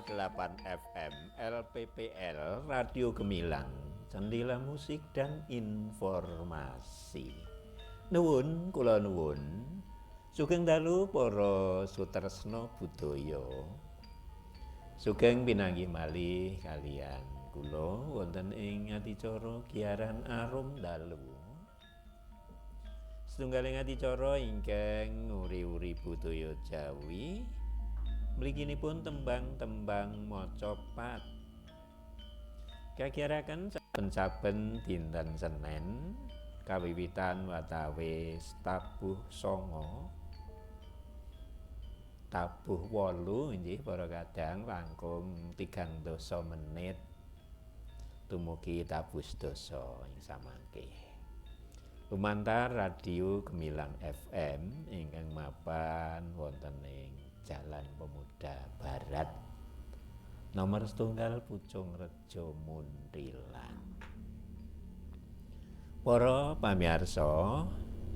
FM LPPL Radio Gemilang, jendela musik dan informasi. Nuwun kula nuwun. Sugeng dalu para sutresna budaya. Sugeng pinanggih malih kaliyan kula wonten ing adicara Giaran Arum Dalu. Setunggaling adicara ingkang nguri-uri budaya Jawi. Mliginipun tembang-tembang macapat. Kagiaraken saben-saben dinten Senen kawiwitan watawis tabuh 9 tabuh 8 inggih para kadang langkung 3 dasa menit dumugi tabuh sedasa ing samangke. Lumantar Radio Gemilang FM ingkang mapan wonten ing Jalan Pemuda Barat nomor 1 Pucung Rejo Muntilan. Para pamirsa,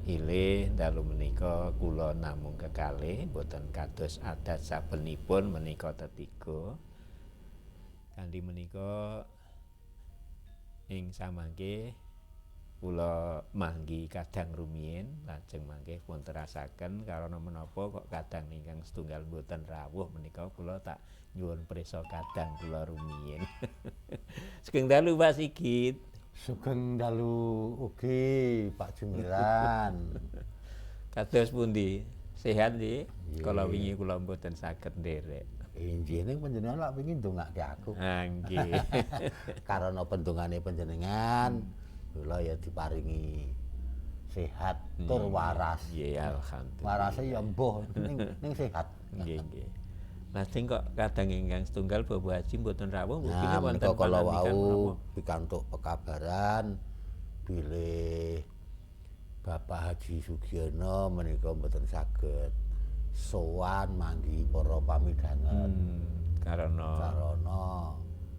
ilih dalu menika kula namung kekalih boten kados adat sabenipun menika tetiga. Kanthi menika ing samangke kula manggi kadang rumiyin, lajeng mangke pun terasaken karana menapa kok kadang ingkang setunggal mboten rawuh menika kula tak nyuwun prisa kadang kula rumiyin. Sugeng dalu Pak Sigit. Sugeng dalu ugi Pak Jumiran. Kados pundi? Sehat nggih? Kala wingi kula mboten saged nderek. Inggih, ning panjenengan lak wingi ndongake aku. Ha nggih. Karana pendongane panjenengan kula ya diparingi sehat tur waras. Nggih, alhamdulillah. Warase ya mbuh ning sehat. Nggih, nggih. Lajeng kok kadang ingkang setunggal Bapak Haji mboten rawuh, nah, buktine wonten kala wau pikantuk pekabaran bilih Bapak Haji Sugiono menika mboten saged sowan manggi para pamidhanget. Karana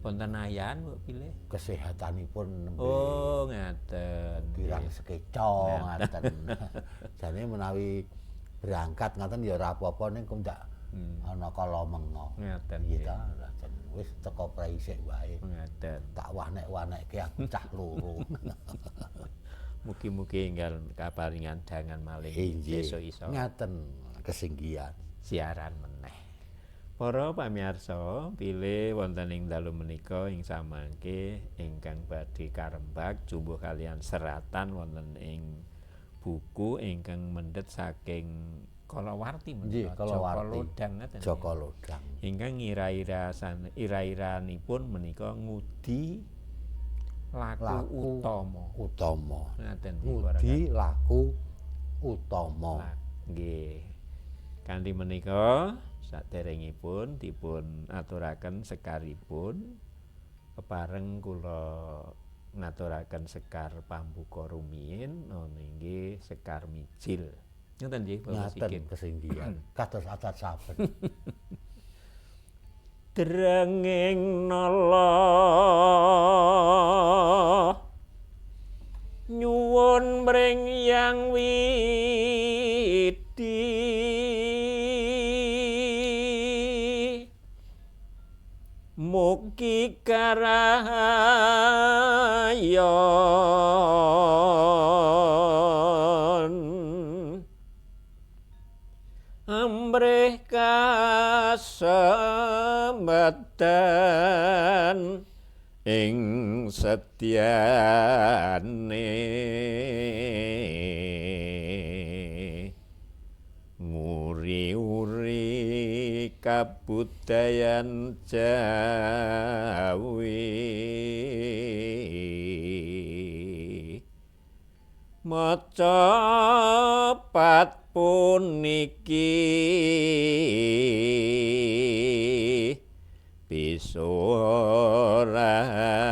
wonten ayan mbok pilih kesehatanipun nembe. Oh, ngaten. Kirang sekeca ngaten. Jane menawi berangkat ngaten ya ora apa-apa ning kok ndak ana kala menga. Ngaten. Nggih ta, wis teko preisik wae. Ngaten. Tak wanek-wanekke aku cah loro. Mugi-mugi enggal kaparingan dangan malih besok iso. Ngaten kesinggihan siaran meneh. Para pamirsa, pilih wonten ing dalu menika ing samangke ingkang badhe karembak jumbuh kalian seratan wonten ing buku ingkang mendhet saking Kalawarti menika, Jaka Lodang ngaten. Jaka Lodang. Ingkang ngira-ira-ira-iranipun menika ngudi laku utama. Utama. Ngaten. Ngudi laku utama. Nggih. Kanthi menika saderengipun dipun aturaken sekaripun kepareng kula ngaturaken sekar pambuka rumiyin inggih sekar mijil. Ngoten nggih Bapak Sigit. Ngaten kesinggihan kados adat saben. Drenging nala nyuwun mring Yang Widi mugi karahayon amrih kasemedan ing setyane nguri-uri kabudayan Jawi maca pat puniki bisa rayu.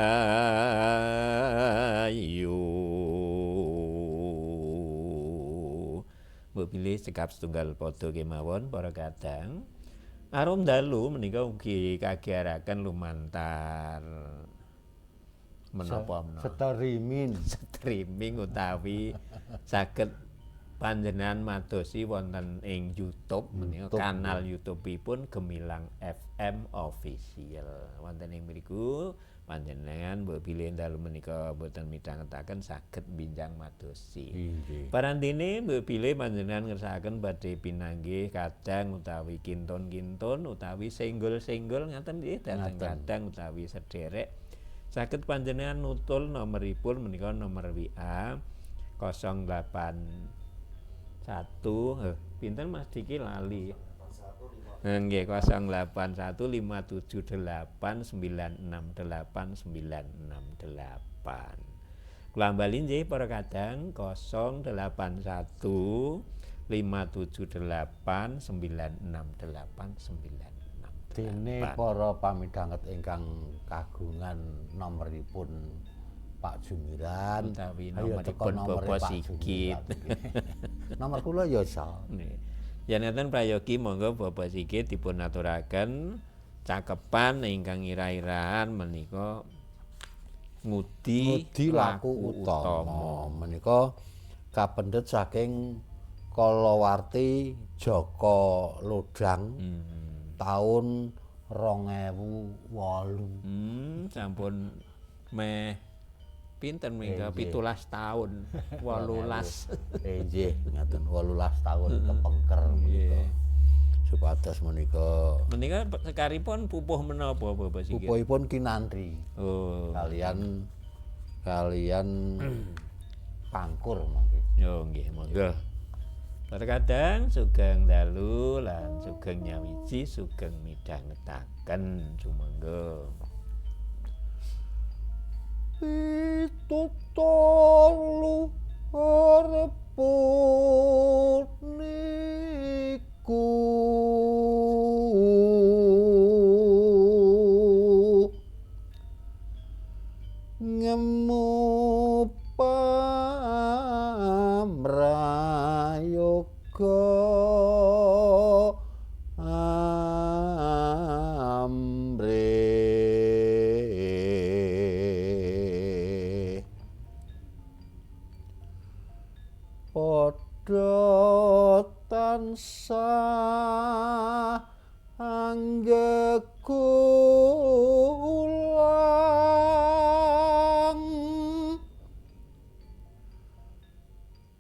Mbok bilih cekap setunggal padha kemawon para kadang. Arum dalu menika ugi kagiaraken lumantar menapa menawa streaming streaming utawi saged Panjenengan madosi wonten ing YouTube menika kanal YouTube-ipun Gemilang FM Official. Wonten ing mriku panjenengan mbok bilih dalu menika boten midhangetaken saged binjang madosi. Inggih. Parandene mbok bilih panjenengan ngersakaken badhe pinanggih kadang utawi kinton-kinton utawi senggol-senggol ngaten nggih dhateng kadang utawi sederek. Saged panjenengan nutul nomoripun menika nomor WA 081 pinten Mas Diki lali. Nggih 081578968968. Kula ambali nggih para kadang 081 578 968 968. Dene para pamidhanget ingkang kagungan nomoripun Pak Jumiran utawi nomoripun Bapak Sigit. Nomor kula ya iso. Nggih. Yen enten prayogi monggo Bapak Sigit dipun aturaken cakepan ingkang ira-iraan menika ngudi laku utama. Menika kapendhet saking kalawarti Jaka Lodang tahun 2008. Sampun meh pinten mingga 17 tahun 18. Nggih, ngaten 18 tahun kepengker menika. Supados menika. Menika sekaripun pupuh menapa Bapak Sigit? Pupuhipun kinantri. Oh. Kalian kalian pangkur mangke. Oh nggih, monggo. Terkadang sugeng dalu lan sugeng nyawiji sugeng midhangetaken sumangga. Pitutur luhur puniku ngemu pamrayoga amrih padha tansah anggegulang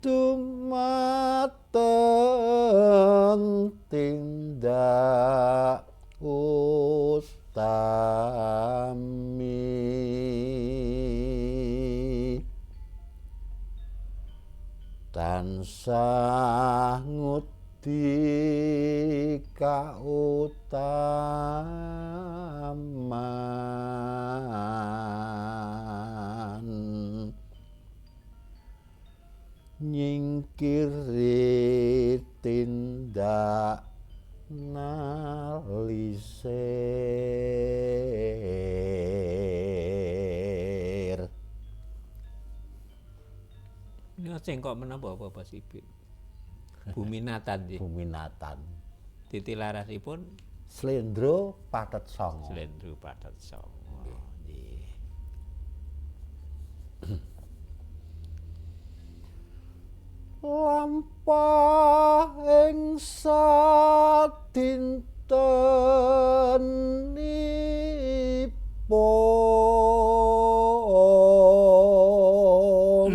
dumateng tindak utami tansah ngudi kautaman nyingkiri tindak nalisir. Nika cengkok menapa Bapak Sipit? Buminatan nggih. Buminatan. Titi larasipun Slendro Pathet Sanga. Slendro Pathet Sanga. Nggih. Lampah ing sadintenipun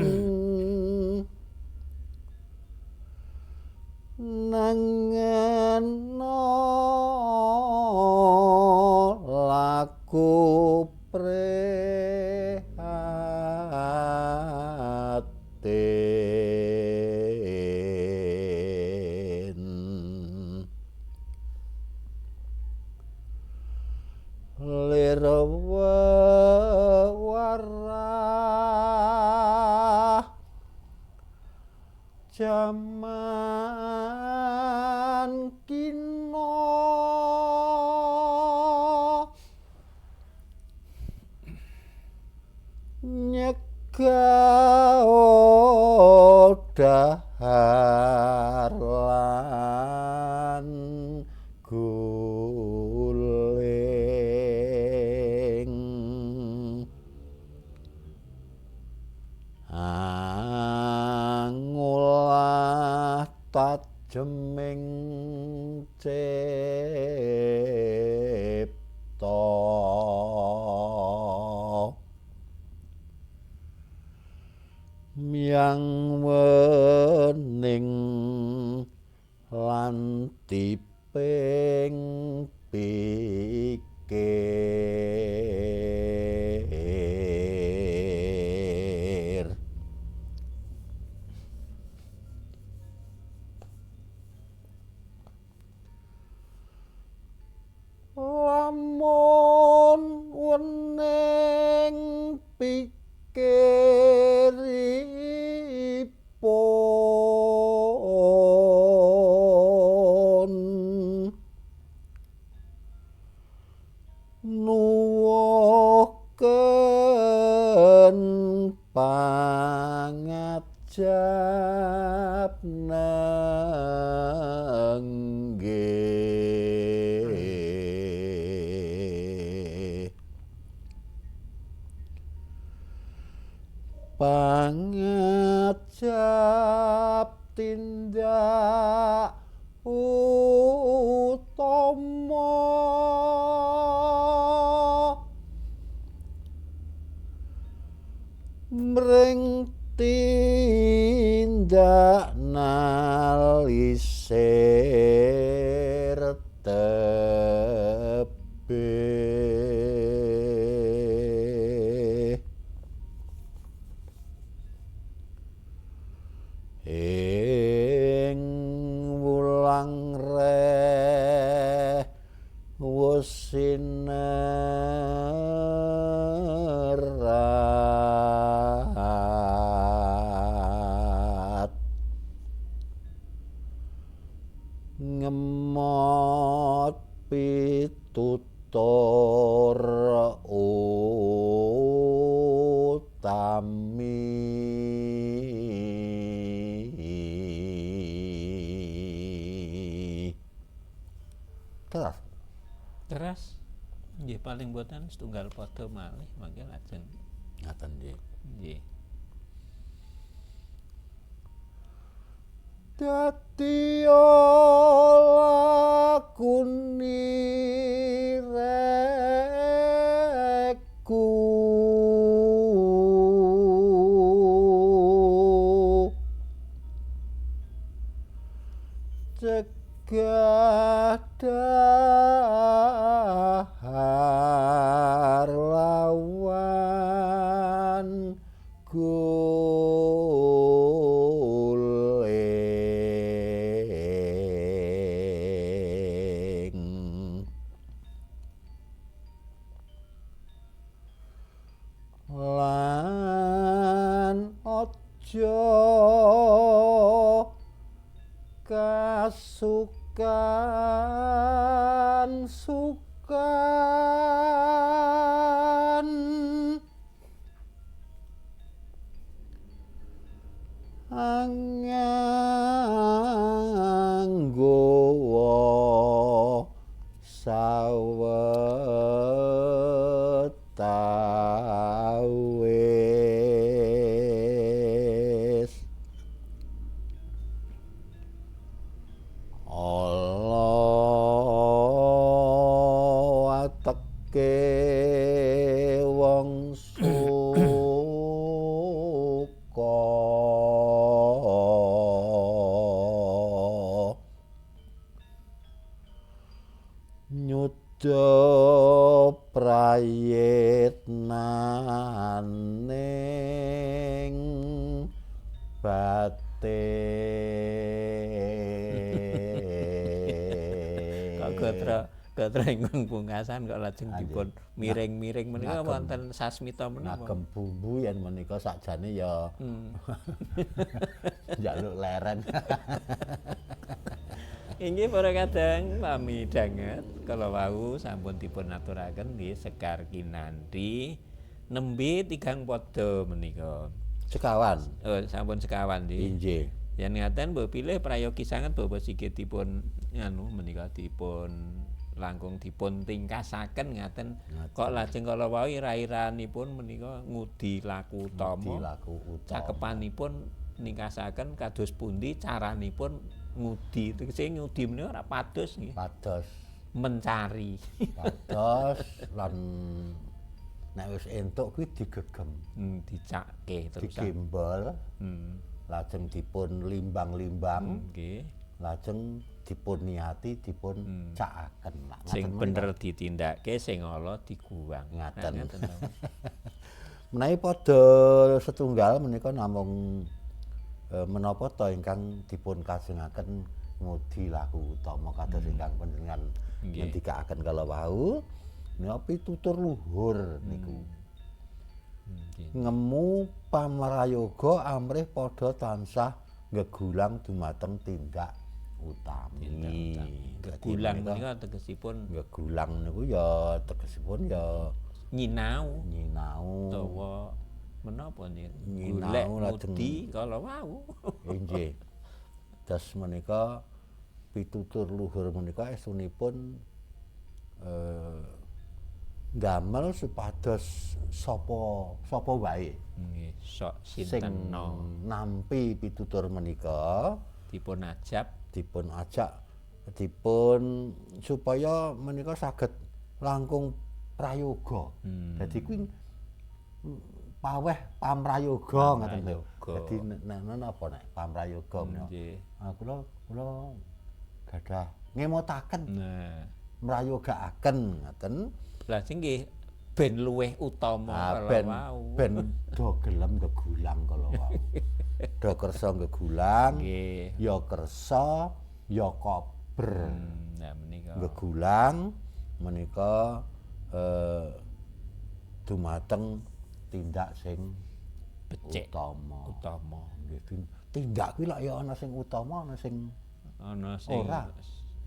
nangena laku prihatin lir warah jaman kina nyegah dahar lan guling angulang Tajeming cipta myang wening lan tiping pikir. Lamun wening pikiripun nuwuhken pangajap nenggih pangajap tindak utama mring tindak nalisir tebih. Ing wulang reh wesinerat ngemot pitutur utami. Teras. Teras. Nggih paling boten setunggal padha malih mangke lajeng. Ngaten nggih. Nggih. Dadi lakune reku cegah dahar lawan guling lan aja kasukan sukan anganggowa sawetawis. Allah wateke wong suka nyuda prayitnaning batin. Kok gatra ingkang pungkasan kok lajeng dipun miring-miring menika wonten sasmita menapa? Ngagem bumbu yen menika sakjane ya njaluk leren. Inggih para kadang pami danget kala wau sampun dipun aturaken nggih Sekar Kinanthi nembe tigang pada menika. Sekawan. Oh, sampun sekawan nggih. Inggih. Yen ngaten mbok pilih prayogi sanget Bapak Sigit dipun nganu menika dipun langkung dipun tingkasaken ngaten. Kok lajeng kala wau ira-iranipun menika ngudi laku utama. Cakepanipun ningkasaken kados pundi caranipun Ngudi tegese ngudi menika ora pados nggih. Pados. Mencari. Pados lan nek wis entuk kuwi digegem. Dicake terus. Digembol. Lajeng dipun limbang-limbang. Nggih. Lajeng dipun niati, dipun cakaken. Sing bener ditindakake, sing ala diguwang. Ngaten. Menawi padha setunggal menika namung menapa ta ingkang dipun kajengaken ngudi laku utama kados ingkang panjenengan ngendikaaken kala wau menika pitutur luhur niku. Ngemu pamrayoga amrih padha tansah gegulang dumateng tindak utami. Gegulang menika tegesipun gegulang niku ya tegesipun ya nyinau. Nyinau utawa menapa niki? Golek ngudi kala wau. Inggih. Das menika pitutur luhur menika estunipun ndamel supados sapa wae. Nggih, sok sinten nampi pitutur menika dipun ajab, dipun ajak, dipun supaya menika saged langkung prayoga. Dadi kuwi paweh pamrayoga ngoten lho. Dadi nek napa nek pamrayoga menika. Kula gadah ngemotaken. Nah, mrayogaaken ngoten. Lah sing nggih ben luweh utama kala wau. Ben do gelem gegulang kala wau. Do kersa gegulang, nggih. Ya kersa, ya kober. Nah menika. Gegulang menika dumateng tindak sing becik utama. Utama. Nggih, tindak kuwi lak ya ana sing utama, ana sing ora.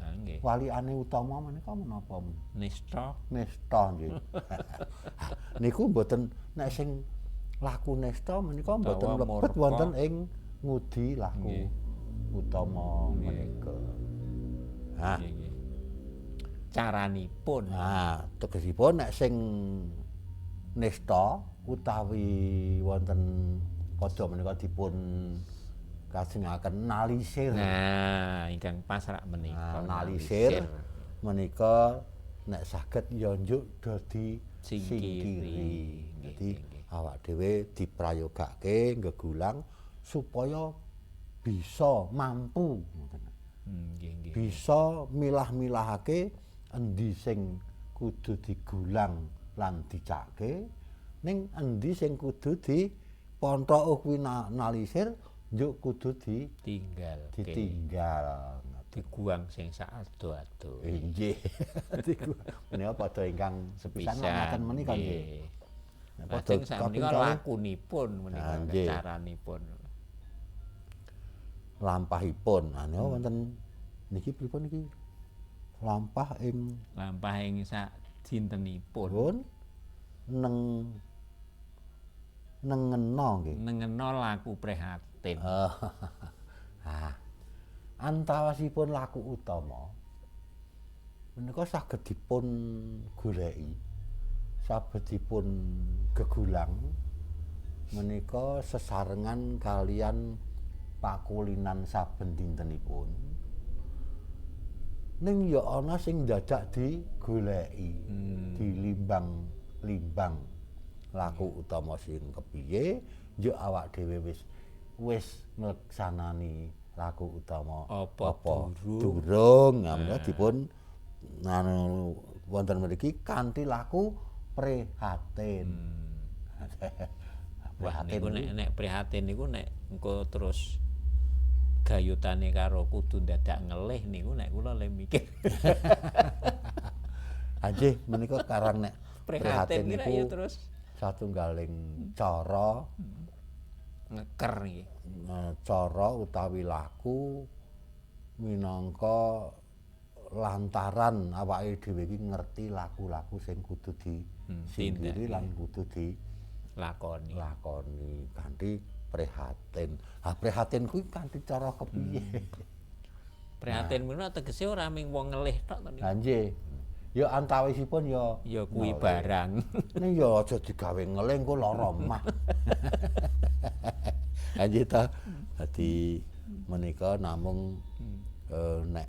Ha nggih. Walikane utama menika menapa? Nista. Nista nggih. Niku mboten nek sing laku nista menika mboten mlebet wonten ing ngudi laku utama menika. Ha. Nggih. Caranipun. Ha, tegesipun nek sing nista utawi wonten padha menika dipun kajengaken nalisir. Nah, ingkang pas rak menika. Nalisir menika nek saged ya njuk dadi singkiri. Dadi awak dhewe diprayogake gegulang supaya bisa mampu ngoten. Nggih, nggih. Bisa milah-milahake endi sing kudu digulang lan dicake, ning endi sing kudu diponthok kuwi nalisir njuk kudu ditinggal. Ditinggal. Diguang sing sak ado-ado. Nggih. Menika padha ingkang sepisan ngaten menika nggih. Padha menika lakunipun menika caranipun. Lampahipun. Nah wonten niki pripun niki? Lampah ing sak dintenipun. Nengena nggih. Nengena laku prihatin. Antawasipun laku utama menika saged dipun goleki, saged dipun gegulang menika sesarengan kalian pakulinan saben dintenipun. Ning ya ana sing dadak digoleki, dilimbang-limbang laku utama sing kepiye, njuk awak dhewe wis ngleksanani laku utama apa durung. Nah, dipun anu wonten mriki kanthi laku prihatin. Wah niku nek prihatin niku nek engko terus gayutane karo kudu dadak ngelih niku nek kula le mikir. Nggih menika karang nek prihatin niku terus satunggaling cara ngeker nggih. Cara utawi laku minangka lantaran awake dhewe iki ngerti laku-laku sing kudu disingkiri lan kudu dilakoni. Lakoni kanthi prihatin. Ha prihatin kuwi kanthi cara kepiye? Prihatin menika tegese ora mung wong ngelih tok to niku. Ha nggih. Ya antawisipun ya ya kuwi barang. Ning ya aja digawe ngelih engko lara mah. Nggih ta. Dadi Menika namung nek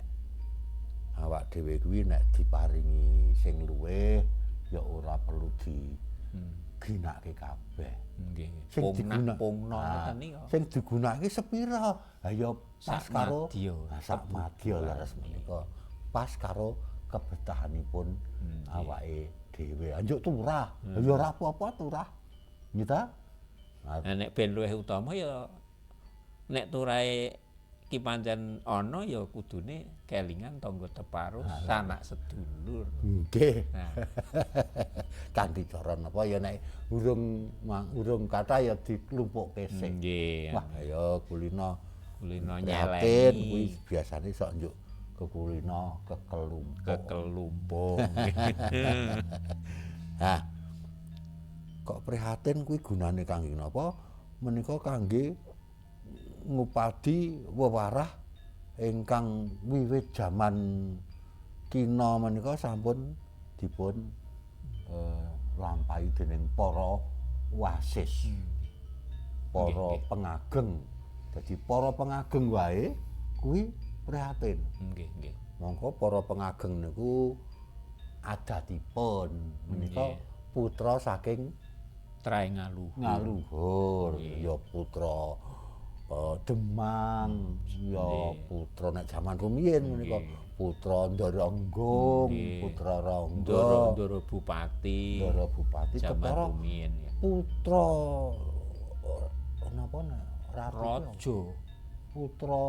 awak dhewe kuwi nek diparingi sing luwih ya ora perlu diginake kabeh. Nggih. Sing Pungna pungna ngoten niku. Sing digunakake sepira? Ha ya pas Sak karo madya. Sak madya leres menika. Pas karo kebetahanipun awake dhewe. Anjuk turah. Ya ora apa-apa turah. Nggih ta? Nah, nek ben luwih utama ya nek turahe ki pancen ana ya kudune kelingan tangga teparo sanak sedulur. Nggih. Nah, Kanthi cara napa ya nek urung urung kathah ya diklumpukke sik. Nggih. Wah, ya kulino Kulino prihatin nyeleni kuwi biasane sok njuk kekulino kekelumpuk. Kekelumpuk. Nah, kok prihatin kuwi gunane kangge napa? Menika kangge ngupadi wewarah ingkang wiwit jaman kina menika sampun dipun lampahi dening para wasis. Para pengageng. Dadi para pengageng wae kuwi prihatin. Nggih, nggih. Mongko para pengageng niku adatipun menika putra saking Trae ngaluhur. Ngaluhur, ya putra Demang, ya putra nek jaman rumiyin menika putra Ndara Nggung, putra Rangga, Ndara-ndara bupati. Ndara bupati jaman kepara rumiyin ya. Putra napa nek ratu Raja. Putra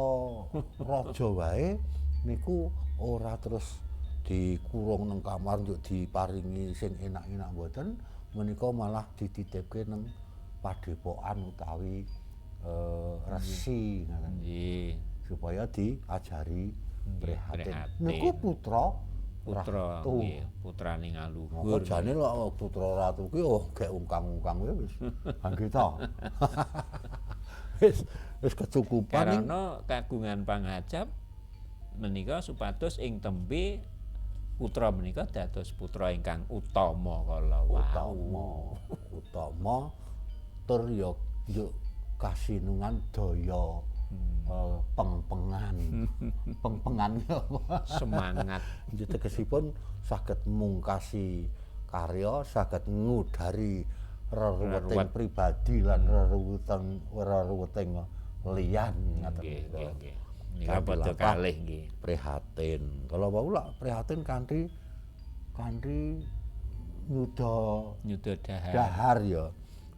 raja wae niku ora terus dikurung nang kamar njuk diparingi sing enak-enak mboten, menika malah dititipke nang padepokan utawi resi ngoten. Nggih. Supaya diajari prihatin. Prihatin. Niku putra Putra ratu. Nggih, putrane Mongko ngaluhur. jane lho putra ratu ki oh gek ungkang-ungkang kuwi wis. Ha nggih ta. Wis wis kecukupan ning Karena kagungan pangajap menika supados ing tembe putra menika dados putra ingkang utama kala wau. Utama, utama tur ya yo kasinungan daya pengpengan. Pengpengan apa? Semangat. Nggih, tegesipun saged mungkasi karya, saged ngudari reruweting Reruwet. pribadi lan reruweting liyan ngaten Nggih, niku. nggih, nggih. Nika Kanthi padha lampah kalih nggih. prihatin. Kalau wau lak prihatin kanthi kanthi nyuda Nyuda dahar. Dahar ya.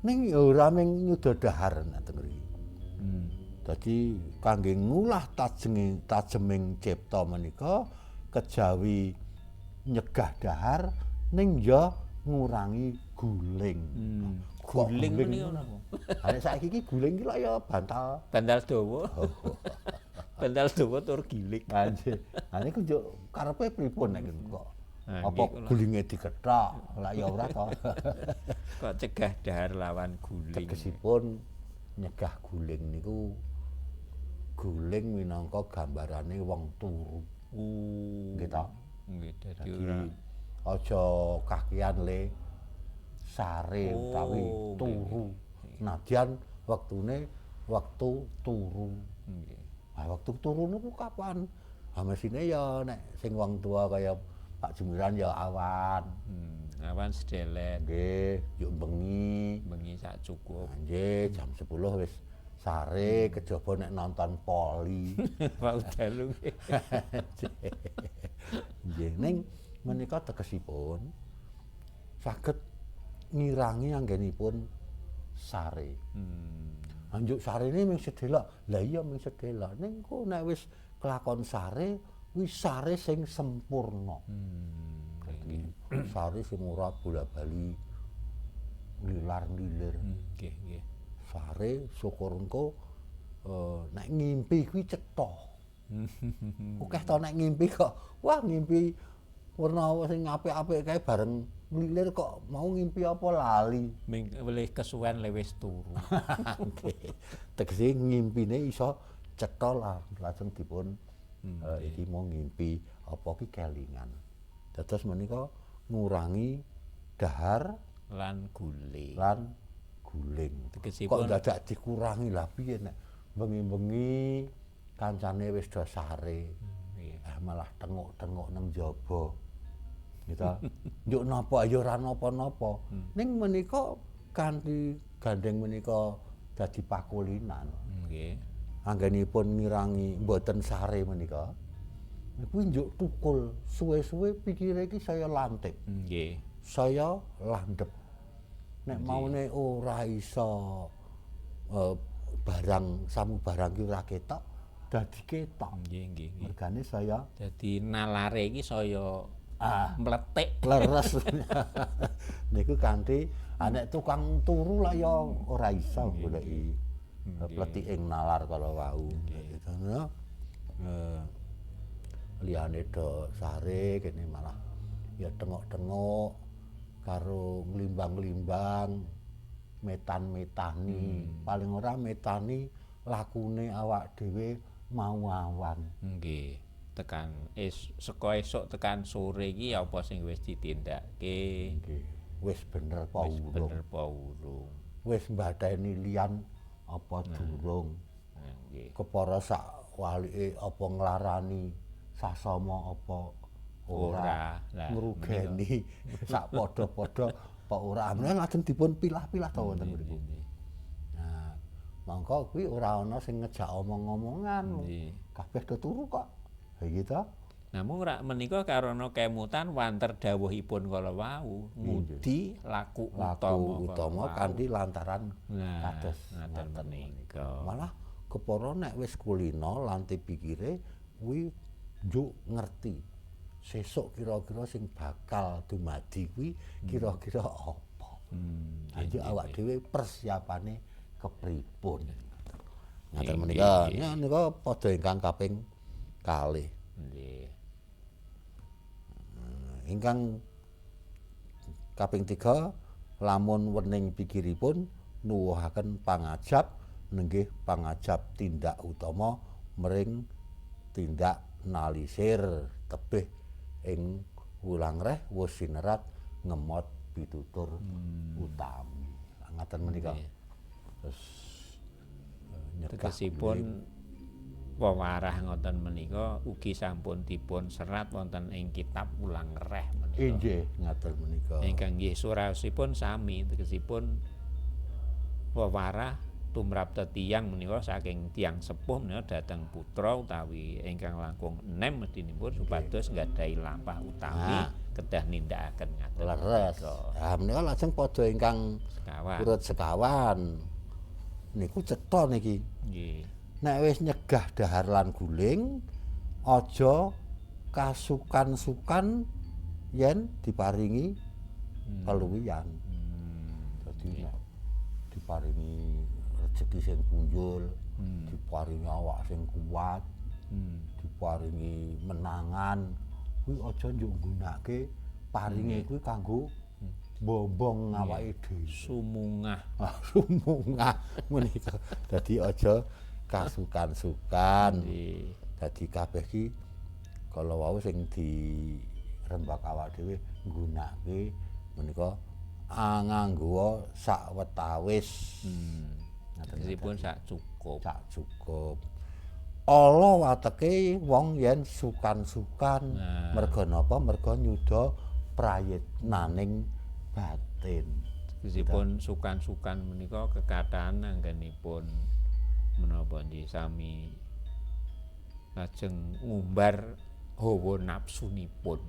Ning ya ora mung nyuda dahar nek teng mriki. Dadi kangge ngulah tajeming tajeming cipta menika kejawi nyegah dahar ning ya ngurangi guling. Kok Guling guling menika napa? Ha nek saiki iki guling iki lak ya bantal. Bantal dawa. Bantal dawa tur gilik. Anjir. Ha niku njuk karepe pripun nek kok? Nah, Apa nggih kula. gulinge dikethok? Lah ya ora to. Kok cegah dahar lawan guling. Tegesipun nyegah guling niku guling minangka gambarane wong turu. Nggih ta? Nggih, dadi Dadi ora aja kakean le sare Oh, utawi nggih, turu. Nadyan wektune wektu turu. Nggih. Ha wektu turu niku kapan? Ha mesine ya nek sing wong tua kaya Pak Jumiran ya awan. Awan sedelet, Nggih, yuk bengi. Bengi sak cukup. Nggih, jam 10 wis sare kejaba nek nonton poli. Pak dalu nggih. Nggih, ning menika tegesipun saged ngirangi anggenipun sare. Anjuk sarene mung sedelok. Lah iya mung sedelok. Ning ku nek wis kelakon sare, wis sare sing sempurna. Dadi sare sing ora bola-bali ngilar-ngilir. Nggih, nggih. Sare syukur engko nek ngimpi kuwi cetha. Akeh to nek ngimpi kok, wah ngimpi werna sing apik-apik kae bareng nglilir kok mau ngimpi apa lali. Ming welih kesuwen le wis turu. Nggih. Tegese ngimpine iso cetha lah lajeng dipun iki mau ngimpi apa ki kelingan. Dados menika ngurangi dahar lan guling. Lan guling. Tegesipun Kok dadak dikurangi lah piye nek bengi-bengi Kancane wis do sare. Malah tenguk-tenguk nang jaba. Gitu. Njuk napa ya ora napa-napa. Ning menika kanthi gandeng menika dadi pakulinan. Nggih. Anggenipun ngirangi mboten sare menika. Kuwi njuk tukul, suwe-suwe pikire iki saya lantip. Nggih. Saya landhep. Nek maune ora iso barang samubarang ki ora ketok, dadi ketok. Nggih, nggih, nggih. Mergane saya dadi nalare iki saya mletik. Leres. Niku kanthi nek tukang turu lah ya ora iso goleki plethik ing nalar kala wau. Gitu. Liyane do sare kene malah ya tengok-tengok karo nglimbang-limbang metan-metani. Paling ora metani lakune awak dhewe mau awan. Nggih. Tekan saka esuk tekan sore iki apa sing wis ditindakake? Nggih. Wis bener apa Wis urung? bener apa urung? Wis mbatheni liyan apa durung? Nggih. Kepara sak walike apa nglarani sasama apa ora, ngrugeni sak padha-padha apa ora. Menawa lajeng dipun pilah-pilah ta wonten mriku. Nah, mongko kuwi ora ana sing ngejak omong-omongan. Kabeh do turu kok. Ha iki ta. Namung rak menika karana kemutan wanter dawuhipun kala wau, ngudi laku utama kanthi lantaran kados ngaten menika. Malah kepara nek wis kulina lanti pikire kuwi njuk ngerti sesuk kira-kira sing bakal dumadi kuwi kira-kira apa. Njuk awak dhewe persiapane kepripun. Ngaten menika. Nika padha ingkang kaping kalih. Nggih. Ingkang kaping 3 lamun wening pikiripun nuwuhaken pangajab nenggih pangajab tindak utama mring tindak nalisir tebih ing wulangreh wus sinerat ngemot pitutur utami. Ngaten menika. Terus tegesipun wewarah ngoten menika ugi sampun dipun serat wonten ing kitab Wulangreh menika. Inggih, ngaten menika. Ingkang nggih suraosipun sami, tegesipun wewarah tumrap tetiyang menika saking tiyang sepuh menika dhateng putra utawi ingkang langkung enem mestinipun supados nggadahi lampah utami kedah nindakaken ngaten. Leres. Ha menika lajeng padha ingkang sekawan. Urut sekawan. Niku cetha niki. Nggih. Nek wis nyegah dahar lan guling aja kasukan-sukan yen diparingi keluwihan. Dadi nek diparingi rejeki sing punjul, diparingi awak sing kuat, diparingi menangan, kuwi aja njuk nggunakake paringe kuwi kanggo bombong awake dhewe. Sumungah. Sumungah menika. Dadi aja kasukan-sukan. Dadi kabeh ki kala wau sing dirembak awak dhewe nggunakake menika nganggo sak wetawis. Tegesipun sak cukup. Sak cukup. Ala wateke wong yen sukan-sukan. Merga napa? Merga nyuda prayitnaning batin. Tegesipun sukan-sukan menika kekathahan anggenipun menapa nggih sami lajeng ngumbar hawa nafsunipun.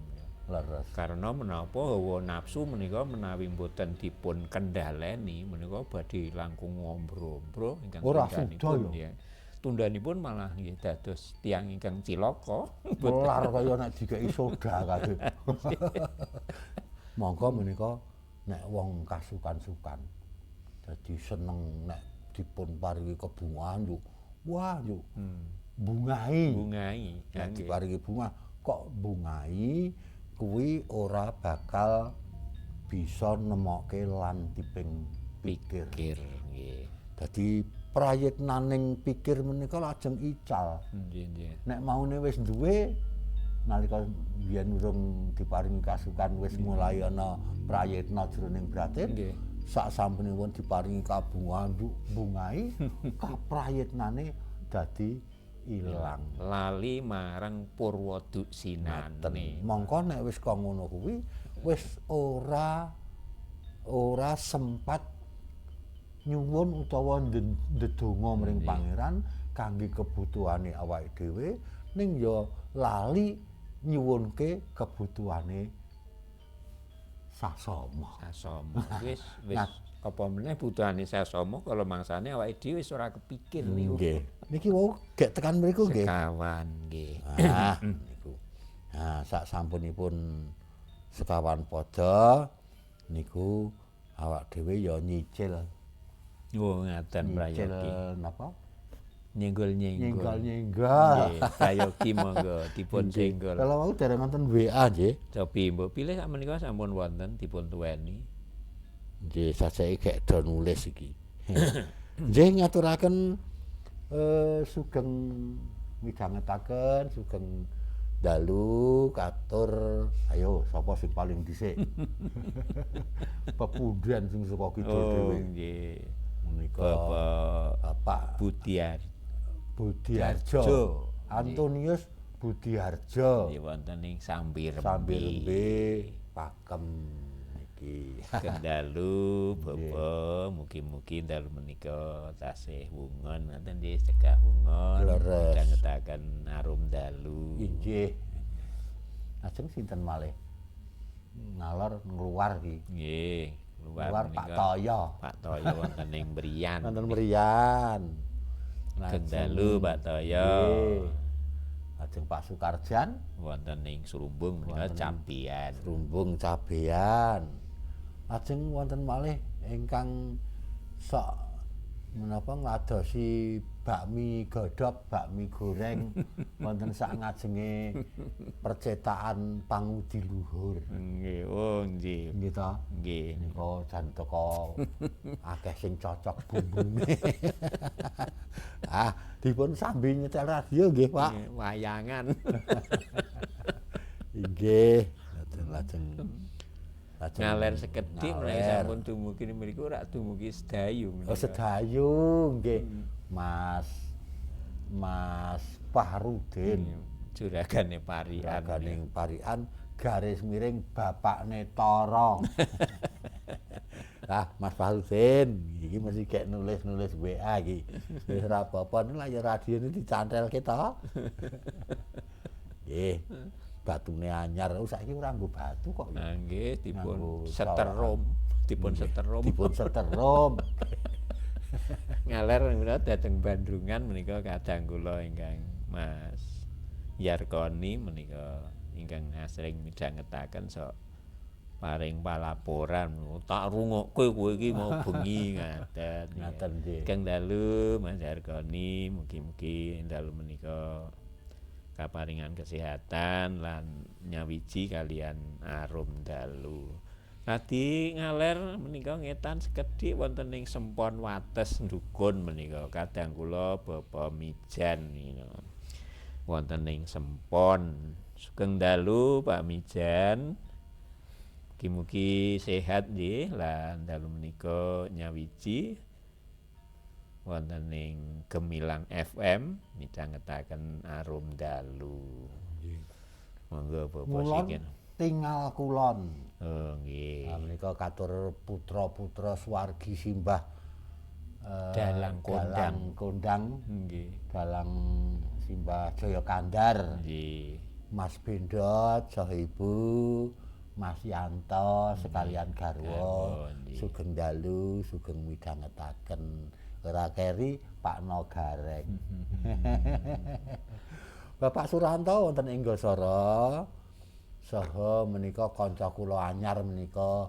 Leres. Karena menapa hawa nafsu menika menawi mboten dipun kendhaleni menika badhe langkung ngombro-ombro ingkang tundhanipun ya. Tundhanipun malah nggih dados tiyang ingkang cilaka. Melar kaya nek dikeki soda kabeh. Monggo menika nek wong kasukan-sukan dadi seneng nek dipun paringi kebungahan yo. Wah yo. Bungahi. Bungahi. Nek diparingi bunga kok bungahi kuwi ora bakal bisa nemokke lantiping pikir. Nggih. Dadi prayitnaning pikir menika lajeng ical. Nggih, nggih. Nek maune wis duwe nalika biyen urung diparingi kasukan wis mulai ana prayitna jroning batin. Nggih. Sak sampunipun diparingi kabungan bungahi kaprayitnane dadi ilang. Lali marang purwa duksinane. Mongko nek wis kaya ngono kuwi wis ora sempat nyuwun utawa ndedonga mring pangeran kangge kebutuhane awake dhewe, ning ya lali nyuwunke kebutuhane sasama. Sasama. Wis wis apa meneh butuhane sasama kala mangsane awake dhewe wis ora kepikir niku. Nggih. Niki wau gek tekan mriku nggih. Sekawan nggih. Ah, niku. Nah, sak sampunipun sekawan padha niku awak dhewe ya nyicil. Oh, ngaten prayogi. Nyicil napa? Nyenggol-nyenggol. Nyenggol-nyenggol. Nggih, prayogi monggo dipun senggol. Kalau wau dereng wonten WA nggih. Cobi mbok pilih sak menika sampun wonten dipun tuweni. Nggih, sajake gek do nulis iki. Nggih, ngaturaken sugeng midhangetaken sugeng dalu katur. Ayo sapa sing paling dhisik? Pepundhen sing saka kidul dhewe. Oh nggih. Menika Bapak Budiarjo. Antonius Budiarjo. Nggih, wonten ing Sambirembe. Sambirembe Pakem niki. Kendalu Bapak, mugi-mugi dalu menika tasih wungon ngoten nggih, cegah wungon, midhangetaken arum dalu. Inggih. Lajeng sinten malih? Ngalor ngluar iki. Nggih, luar Pak Toyo. Pak Toyo wonten ing Merian. Wonten Merian. Kendalu Pak Toyo. Lajeng Pak Sukarjan wonten ing Srumbung menika Cabean. Srumbung Cabean. Lajeng wonten malih ingkang sok menapa ngladosi bakmi godhog, bakmi goreng wonten sak ngajenge percetakan Pangudi Luhur. Nggih, oh nggih. Nggih ta? Nggih. Nika jan teko akeh sing cocok bumbune. Ah, dipun sambi nyetel radio nggih, Pak. Wayangan. Nggih, lajeng ngaler sekedhik menawi sampun dumugi mriku rak dumugi sedayu menika. Oh, sedayu nggih. Mas Fahrudin. Juragane Parian. Juragane Parian garis miring bapakne Toro. Ah, Mas Fahrudin iki mesti gek nulis-nulis WA iki. Wis ora apa-apa nek ya radione dicantelke to. Nggih. Batune anyar. Oh, saiki ora nggo batu kok. Nah, nggih, dipun seterum, dipun seterum. Dipun seterum. Ngaler menika dhateng Bandrungan menika kadang kula ingkang Mas Yarkoni menika ingkang asring midhangetaken sok paring palaporan, tak rungokke kowe iki mau bengi ngaten. Ngaten nggih. Kang dalu Mas Yarkoni mugi-mugi dalu menika kaparingan kesehatan lan nyawiji kalian arum dalu. Tadi ngaler menika ngetan sekedhik wonten ing Sempon Wates Dukun menika kadang kula Bapak Mijan menika. Wonten ing Sempon. Sugeng dalu Pak Mijan. Mugi-mugi sehat nggih lan dalu menika nyawiji wonten ing Gemilang FM midhangetaken arum dalu. Monggo Bapak Sikin. Tingal kulon. Oh nggih. Menika katur putra-putra swargi simbah Dalang Kondang. Dalang Kondang. Nggih. Dalang Simbah Jaya Kandar. Nggih. Mas Bendot saha Ibu Mas Yanto sekalian garwa sugeng dalu sugeng midhangetaken. Ora keri Pak No Gareng. Bapak Suranto wonten ing Gosara saha menika kanca kula anyar menika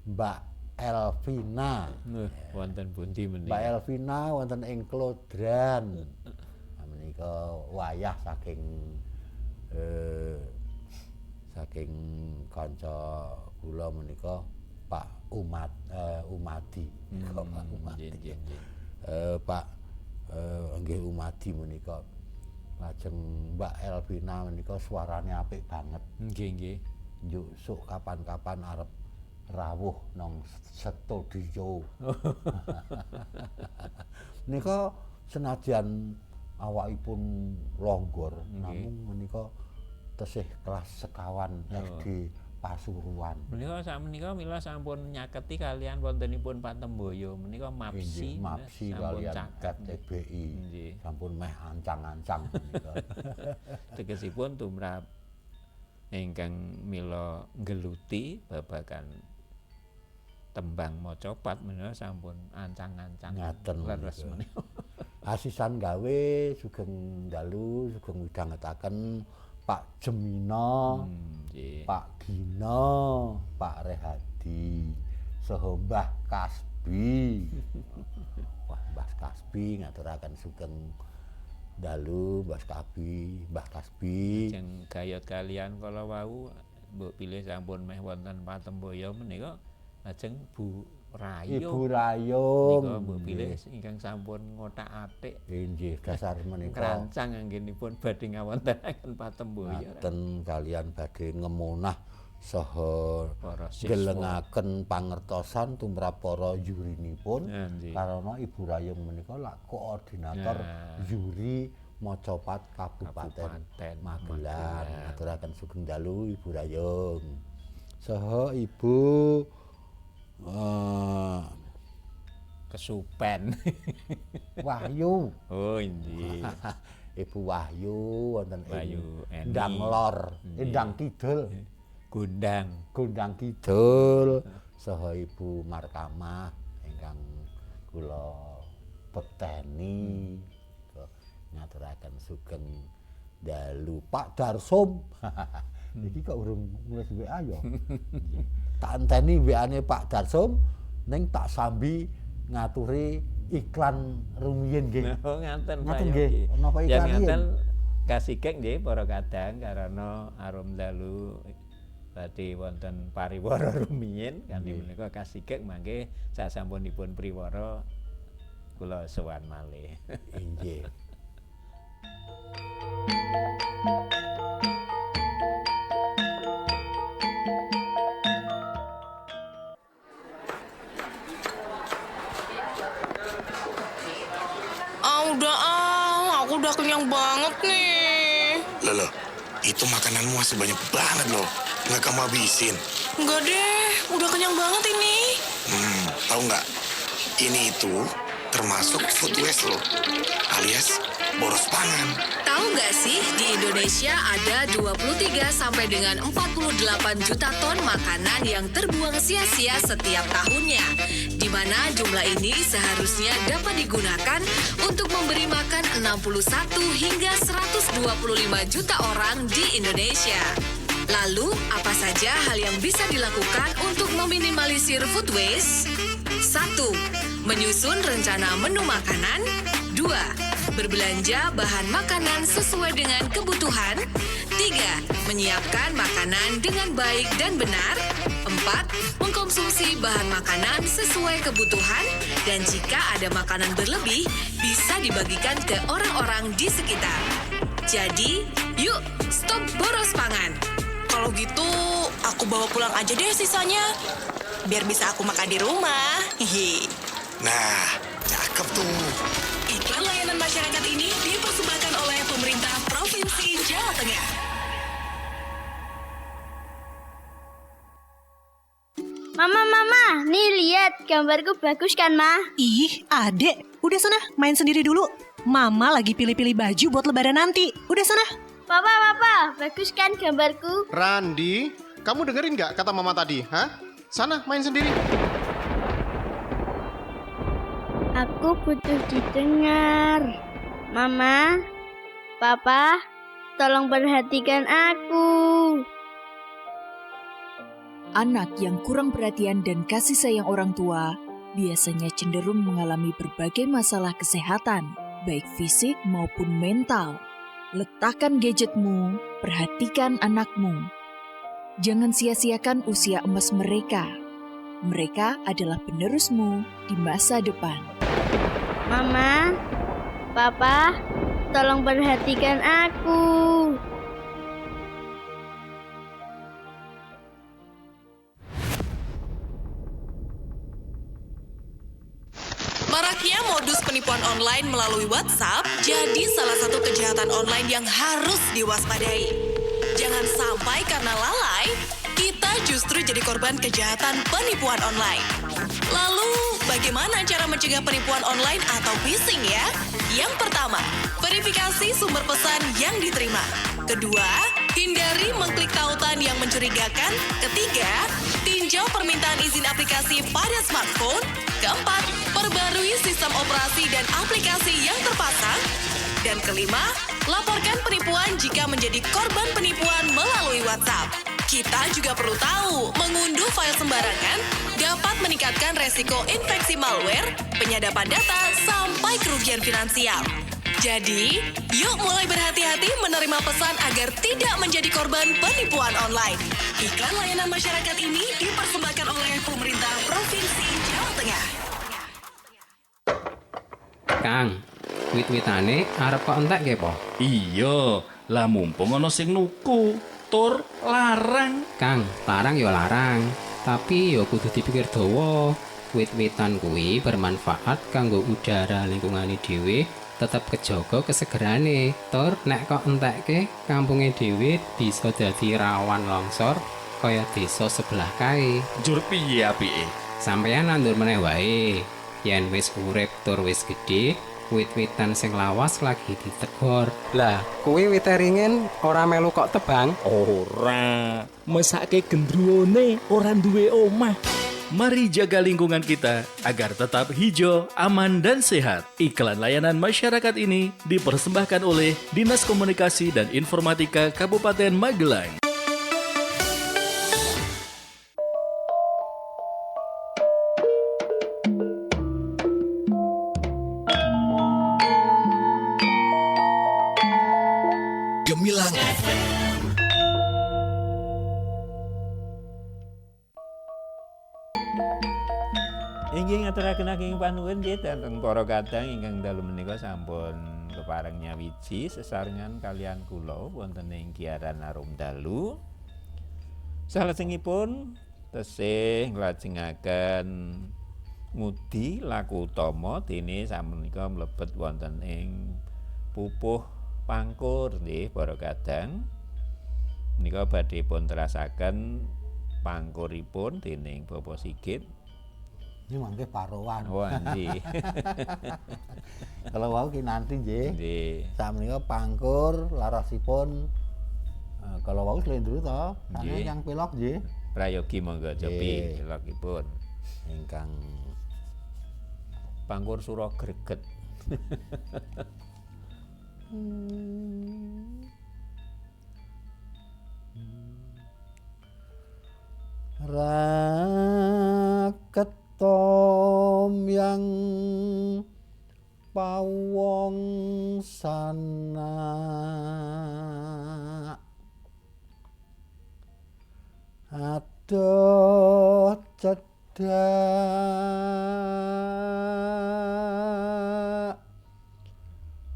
Mbak Elvina. Wonten pundi menika? Mbak Elvina wonten ing Klodran. Menika wayah saking saking kanca kula menika Pak Umat Umadi. Pak Umadi. Pak nggih Umadi menika. Lajeng Mbak Elvina menika suarane apik banget. Nggih nggih. Njuk sok kapan-kapan arep rawuh nang studio. Menika senajan awakipun longgor namung menika tesih kelas sekawan SD Pasuruan. Menika sakmenika mila sampun nyaketi kalian wontenipun Patemboyo menika MAPSI, MAPSI kalian FTBI. Sampun meh ancang-ancang menika. Tegesipun tumrap ingkang mila nggeluti babagan tembang macapat menika sampun ancang-ancang ngaten leres menika. Asisan gawe sugeng dalu sugeng midhangetaken Pak Jemino, Pak Gino, Pak Rehadi, saha Mbah Kasbi. Wah, Mbah Kasbi ngaturaken sugeng dalu Mbah Kasbi, Mbah Kasbi. Lajeng gayot kalian kala wau mbok pilih sampun meh wonten Patemboyo menika lajeng Bu Rayung. Ibu Rayung menika mbok pilih ingkang sampun ngothak-athik. Inggih, dasar menika ngrancang anggenipun badhe ngawontenaken Patemboyo. Ngaten kalian badhe ngemunah saha gelengaken pangertosan tumrap para jurinipun karena Ibu Rayung menika lak koordinator juri Macapat Kabupaten Magelang. Aturaken sugeng dalu Ibu Rayung. Saha Ibu Kesupen Wahyu. Oh inggih. Ibu Wahyu wonten ing Endang Lor, Endang Kidul. Gondang, Gondang Kidul saha Ibu Markamah ingkang kula bekteni ngaturaken sugeng dalu Pak Darsum. Iki kok urung nulis WA ya. Tak enteni WA-ne Pak Darsum ning tak sambi ngaturi iklan rumiyin nggih. Oh ngaten Pak. Nggih. Napa iklan ngaten kasigek nggih para kadang karana arum dalu badhe wonten pariwara rumiyin kanthi menika kasigek mangke sasampunipun priwara kula sowan malih. Inggih. Udah aku udah kenyang banget nih. Loh, itu makananmu masih banyak banget loh. Nggak kamu habisin? Nggak deh, udah kenyang banget ini. Tahu nggak? Ini itu termasuk food waste loh, alias boros pangan. Tahu nggak sih, di Indonesia ada 23 sampai dengan 48 juta ton makanan yang terbuang sia-sia setiap tahunnya. Di mana jumlah ini seharusnya dapat digunakan untuk memberi makan 61 hingga 125 juta orang di Indonesia. Lalu, apa saja hal yang bisa dilakukan untuk meminimalisir food waste? 1. Menyusun rencana menu makanan. 2. Berbelanja bahan makanan sesuai dengan kebutuhan. 3. Menyiapkan makanan dengan baik dan benar. 4. Mengkonsumsi bahan makanan sesuai kebutuhan. Dan jika ada makanan berlebih, bisa dibagikan ke orang-orang di sekitar. Jadi, yuk stop boros pangan. Kalau gitu, aku bawa pulang aja deh sisanya. Biar bisa aku makan di rumah. Hehe. Nah, cakep tuh. Iklan layanan masyarakat ini dipersembahkan oleh pemerintah Provinsi Jawa Tengah. Mama, mama, nih lihat gambarku bagus kan, Ma? Ih, adek, udah sana main sendiri dulu. Mama lagi pilih-pilih baju buat lebaran nanti. Udah sana. Papa, papa, bagus kan gambarku? Randi, kamu dengerin nggak kata mama tadi, hah? Sana main sendiri. Aku butuh didengar. Mama, Papa, tolong perhatikan aku. Anak yang kurang perhatian dan kasih sayang orang tua biasanya cenderung mengalami berbagai masalah kesehatan, baik fisik maupun mental. Letakkan gadgetmu, perhatikan anakmu. Jangan sia-siakan usia emas mereka. Mereka adalah penerusmu di masa depan. Mama, Papa, tolong perhatikan aku. Maraknya modus penipuan online melalui WhatsApp jadi salah satu kejahatan online yang harus diwaspadai. Jangan sampai karena lalai, kita justru jadi korban kejahatan penipuan online. Lalu, bagaimana cara mencegah penipuan online atau phishing ya? Yang pertama, verifikasi sumber pesan yang diterima. Kedua, hindari mengklik tautan yang mencurigakan. Ketiga, tinjau permintaan izin aplikasi pada smartphone. Keempat, perbarui sistem operasi dan aplikasi yang terpasang. Dan kelima, laporkan penipuan jika menjadi korban penipuan melalui WhatsApp. Kita juga perlu tahu, mengunduh file sembarangan dapat meningkatkan resiko infeksi malware, penyadapan data, sampai kerugian finansial. Jadi, yuk mulai berhati-hati menerima pesan agar tidak menjadi korban penipuan online. Iklan layanan masyarakat ini dipersembahkan oleh pemerintah Provinsi Jawa Tengah. Kang, wit-witane arep kok entek po? Iya, lah mumpung ana sing nuku, tur larang. Kang, larang ya larang, tapi ya kudu dipikir dawa. Wit-witan kuwi bermanfaat kanggo udara lingkungane dhewe tetep kejaga kesegerane. Tur nek kok entekke kampunge dhewe bisa dadi rawan longsor kaya desa sebelah kae. Njur piye apike? Sampeyan nandur meneh wae. Yen wis urip tur wis gedhe, wit-witan sing lawas lagi ditegor. Lah, kuwi wite ringin ora melu kok tebang? Ora, mesake gendruwone ora duwe omah. Mari jaga lingkungan kita agar tetap hijau, aman, dan sehat. Iklan layanan masyarakat ini dipersembahkan oleh Dinas Komunikasi dan Informatika Kabupaten Magelang. Gemilang FM. Inggih ngaturaken ageng panuwun nggih dhateng para kadang ingkang dalu menika sampun kepareng nyawiji sesarengan kalian kula wonten ing Giaran Arum Dalu. Salajengipun tesih nglajengaken ngudi laku utama dene samenika mlebet wonten ing pupuh pangkur nggih para kadang. Menika badhe pun terasaken pangkuripun dening Bapak Sigit. Ini mangke parowan. Oh, nggih. Kalau wau ki nanti nggih. Nggih. Sakmenika pangkur larasipun kalau wau slendro to, sane yang pelok nggih. Prayogi monggo cobi pelokipun. Ingkang pangkur sura greget. Raketom yang pawong sana adoh cedhak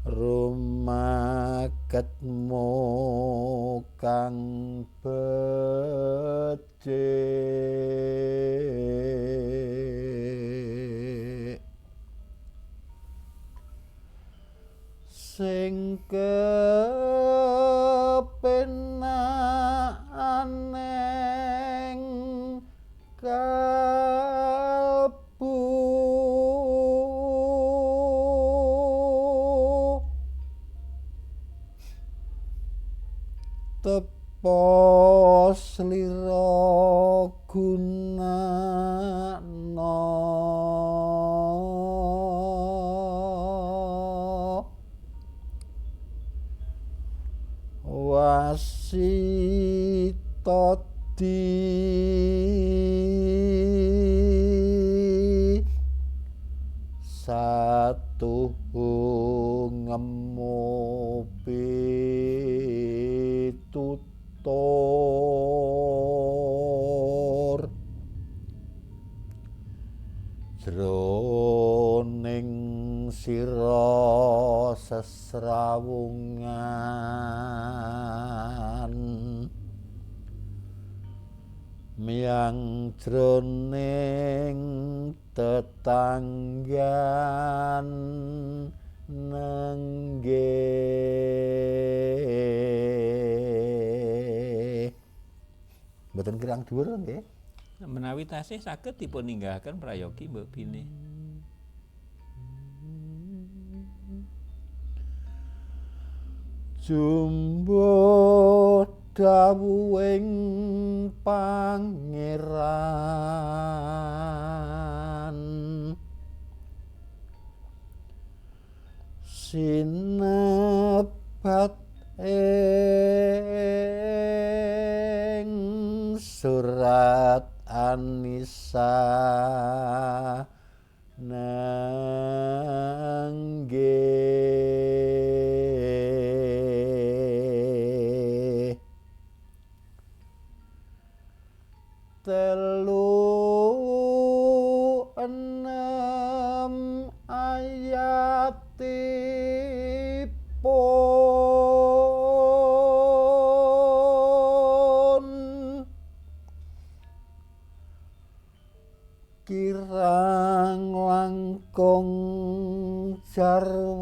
rumaketmu kang becik sing kepenak aneng kalbu tepo slira gunakna wasita di satu ngemu pitutur jroning sira sesrawungan miyang jroning Tetanggan nenggih. Mboten kirang dhuwur nggih. Menawi tasih saged dipun ninggahaken prayogi mbok bilih. Jumbuh dawuhing pangeran sinebat ing surat An-Nisa nenggih. 36 ayatipun kirang langkung jarwanya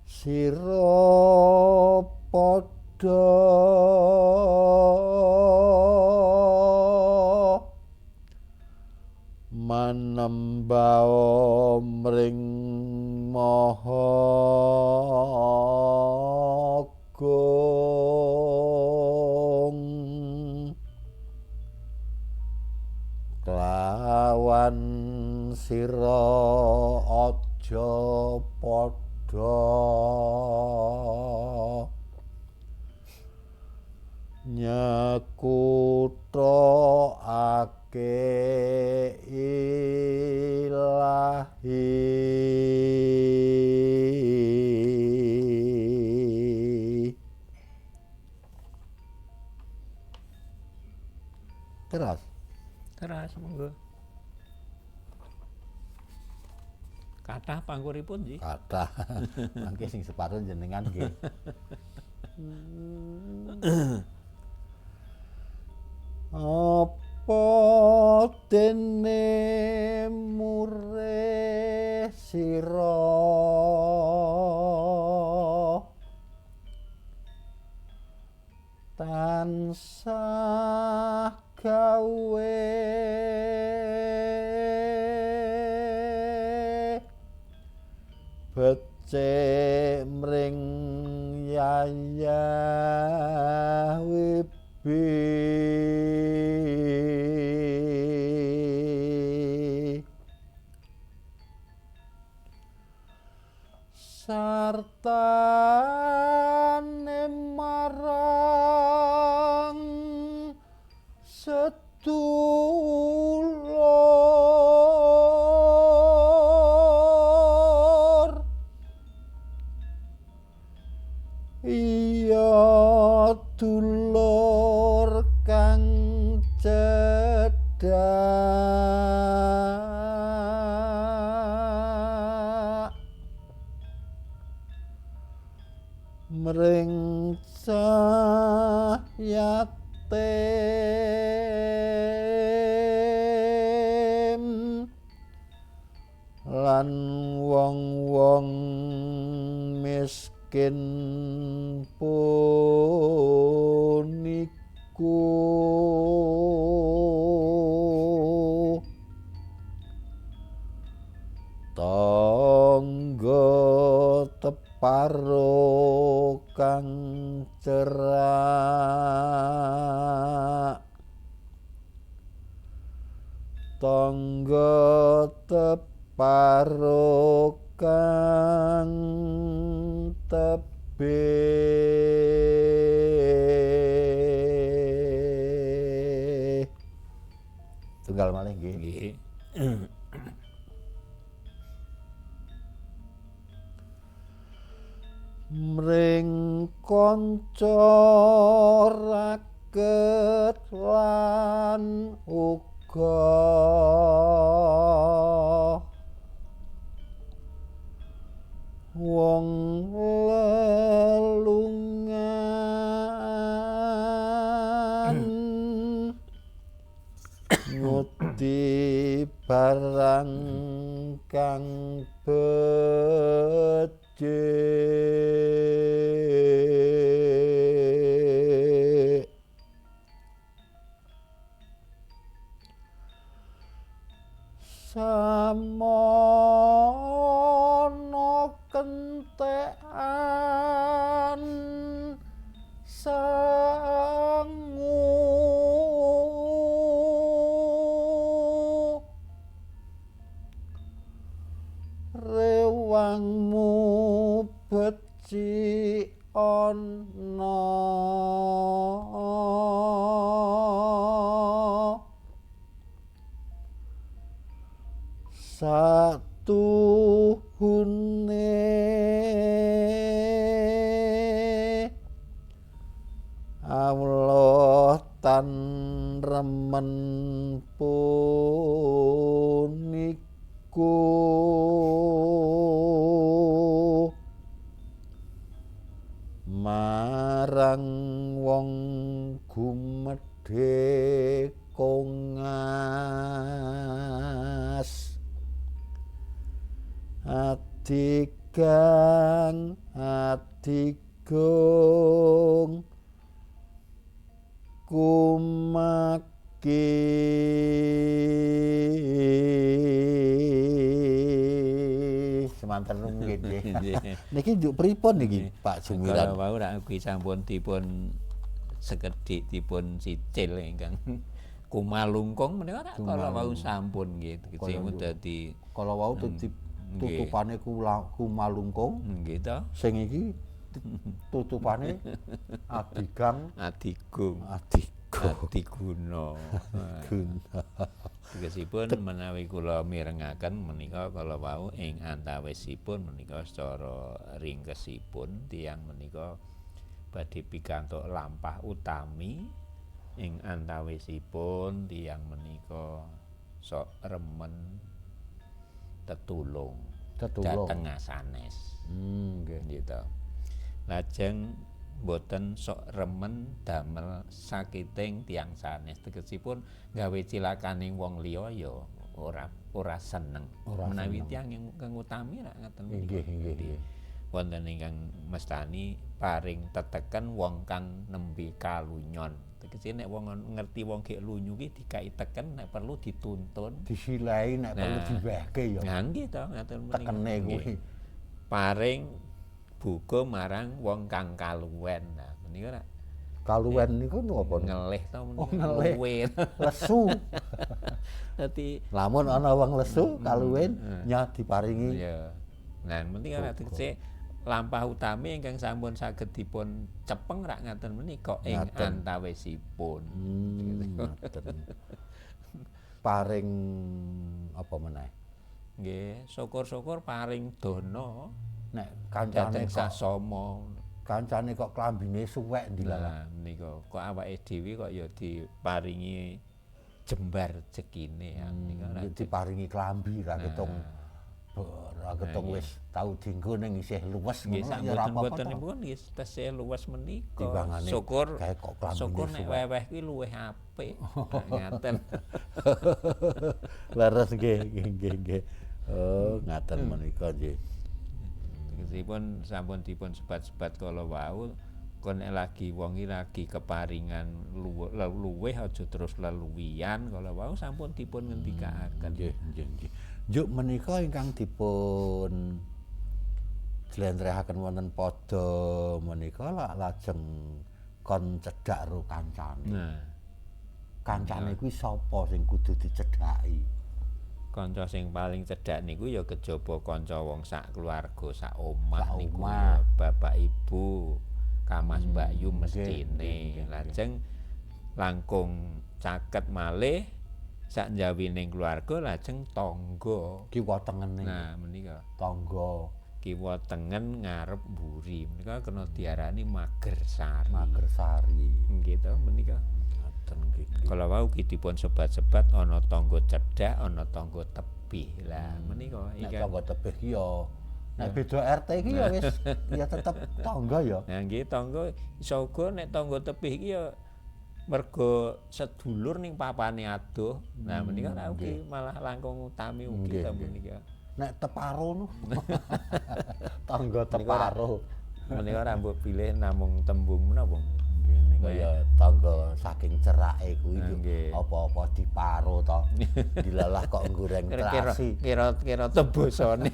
sira padha manembao mring Maha Agung kelawan sira aja padha nyekutake ilahi. Teras. Teras monggo. Kathah pangkuripun nggih. Kathah. Mangke sing separo jenengan nggih. Apa dene murih sira tansah gawe becik mring yayah wibi sartane marang sedulur iya dulur kang cedhak mring cah yatim lan wong-wong miskin puniku tangga teparo kang cerak tangga teparo kang tebih. Tunggal malih nggih. Nggih. Mring kanca raket lan uga wong Ngudi barang kang becik samono kentekan sangu rewangmu becik ana satuhune Allah tan remen puniku marang wong gumedhe kongas adigang adigung kumaki. Semanten nggih. Niki njuk pripun niki Pak Jumiran? Kala wau rak kuwi sampun dipun sekedhik dipun cicil ingkang kumalungkung menika rak kala wau sampun nggih tegese dadi kala wau dadi tutupane kumalungkung nggih to. Sing iki tutupane adigang adigung adiguna. Tegesipun menawi kula mirengaken menika kala wau ing antawisipun menika secara ringkesipun tiyang menika badhe pikantuk lampah utami ing antawisipun tiyang menika sok remen tetulung dhateng sanes. Nggih gitu. Lajeng mboten sok remen damel sakiting tiyang sanes. Tegesipun gawe cilakaning wong liya ya ora seneng. Menawi tiyang ingkang utami rak ngaten menika. Nggih, nggih. Wonten ingkang mestani paring teteken wong kang nembe kalunyon. Tegese nek wong ngerti wong gek lunyu ki dikai teken nek perlu dituntun, disilahi nek perlu diwehke ya. Nah nggih to ngaten menika. Tekene kuwi. Paring buka marang wong kang kaluwen. Nah menika rak kaluwen niku napa? Ngelih to menika. Oh, ngelih. Lesu. Dadi lamun ana wong lesu kaluwen nya diparingi. Iya. Nah menika rak tegese lampah utami ingkang sampun saged dipun cepeng rak ngaten menika ing antawisipun. Ngaten. Paring apa meneh? Nggih, syukur-syukur paring dana nek kancane sasama. Kancane kok klambine suwek ndilalah. Nah menika kok awake dhewe kok ya diparingi jembar rejekine menika diparingi klambi ra ketung. Ora ketung wis tau dienggo ning isih luwes ngono ya ora apa-apa. Mboten pun nggih tesih luwes menika. Syukur syukur nek weweh kuwi luwih apik. Ngaten. Leres nggih nggih nggih. Oh, ngaten menika nggih. Tegesipun sampun dipun sebat-sebat kala wau kon lagi wong iki lagi keparingan luwih aja terus leluwian kala wau sampun dipun ngendikaaken. Nggih nggih nggih. Njuk menika ingkang dipun jlentrehaken wonten pada menika lajeng kon cedhak ro kancane. Nah, kancane kuwi sapa sing kudu dicedhaki? Kanca sing paling cedhak niku ya kejaba kanca wong sak keluarga, sak omah niku bapak ibu, kamas mbakyu mestine. Lajeng langkung caket malih sak njawining keluarga lajeng tangga kiwa tengene. Nah menika tangga kiwa tengen ngarep mburi menika kena diarani magersari. Magersari. Nggih to menika. Ngaten nggih. Kala wau ki dipun sebat-sebat ana tangga cedhak, ana tangga tebih. Lah menika nek tangga tebih ki ya nek beda RT ki ya wis ya tetep tangga ya. Nah nggih tangga iso uga nek tangga tebih ki ya Mergo sedulur ning papane adoh. Nah menika ugi malah langkung utami ugi ta menika. Nek teparo nu. Tangga teparo. Menika ora mbok pilih namung tembung menapa. Nggih nika ya tangga saking cerake kuwi apa-apa diparo to. Dilalah kok nggoreng terasi. Kira-kira tebosane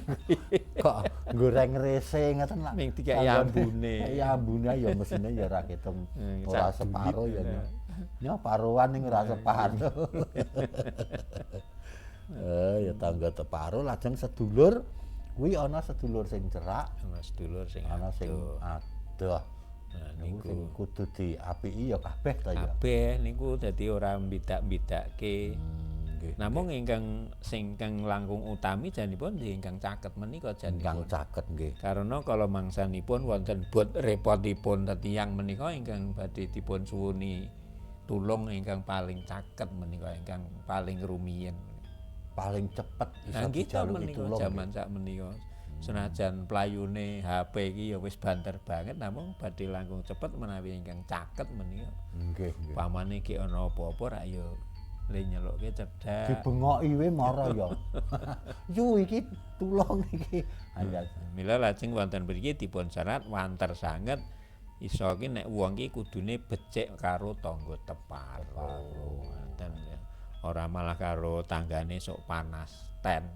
kok nggoreng rese ngoten lak. Ning dikek ambune. Ambune ya mesine ya ora ketem ora separo ya. Ya paruan ning ora separo. Ya tangga teparo lajeng sedulur kuwi ana sedulur sing cerak, ana sedulur sing ana sing adoh. Nah niku sing kudu diapiki ya kabeh ta ya. Kabeh niku dadi ora mbidak-mbidake. Nggih. Namung ingkang sing kang langkung utami janipun ingkang caket menika janipun. Ingkang caket nggih. Karena kala mangsanipun wonten bot repotipun tiyang menika ingkang badhe dipun suwuni tulung ingkang paling caket menika ingkang paling rumiyin. Paling cepet iso dijaluki tulung jaman sak menika. Senajan playune HP iki ya wis banter banget namung badhe langkung cepet menawi ingkang caket menika. Nggih, nggih. Pamane iki ana apa-apa rak ya le nyelukke cedhak. Dibengoki we mara ya. Yu iki tulung iki. Mila lajeng wonten mriki dipun serat wanter sanget iso ki nek wong ki kudune becik karo tangga teparo. Ngoten ya. Ora malah karo tanggane sok panas ten.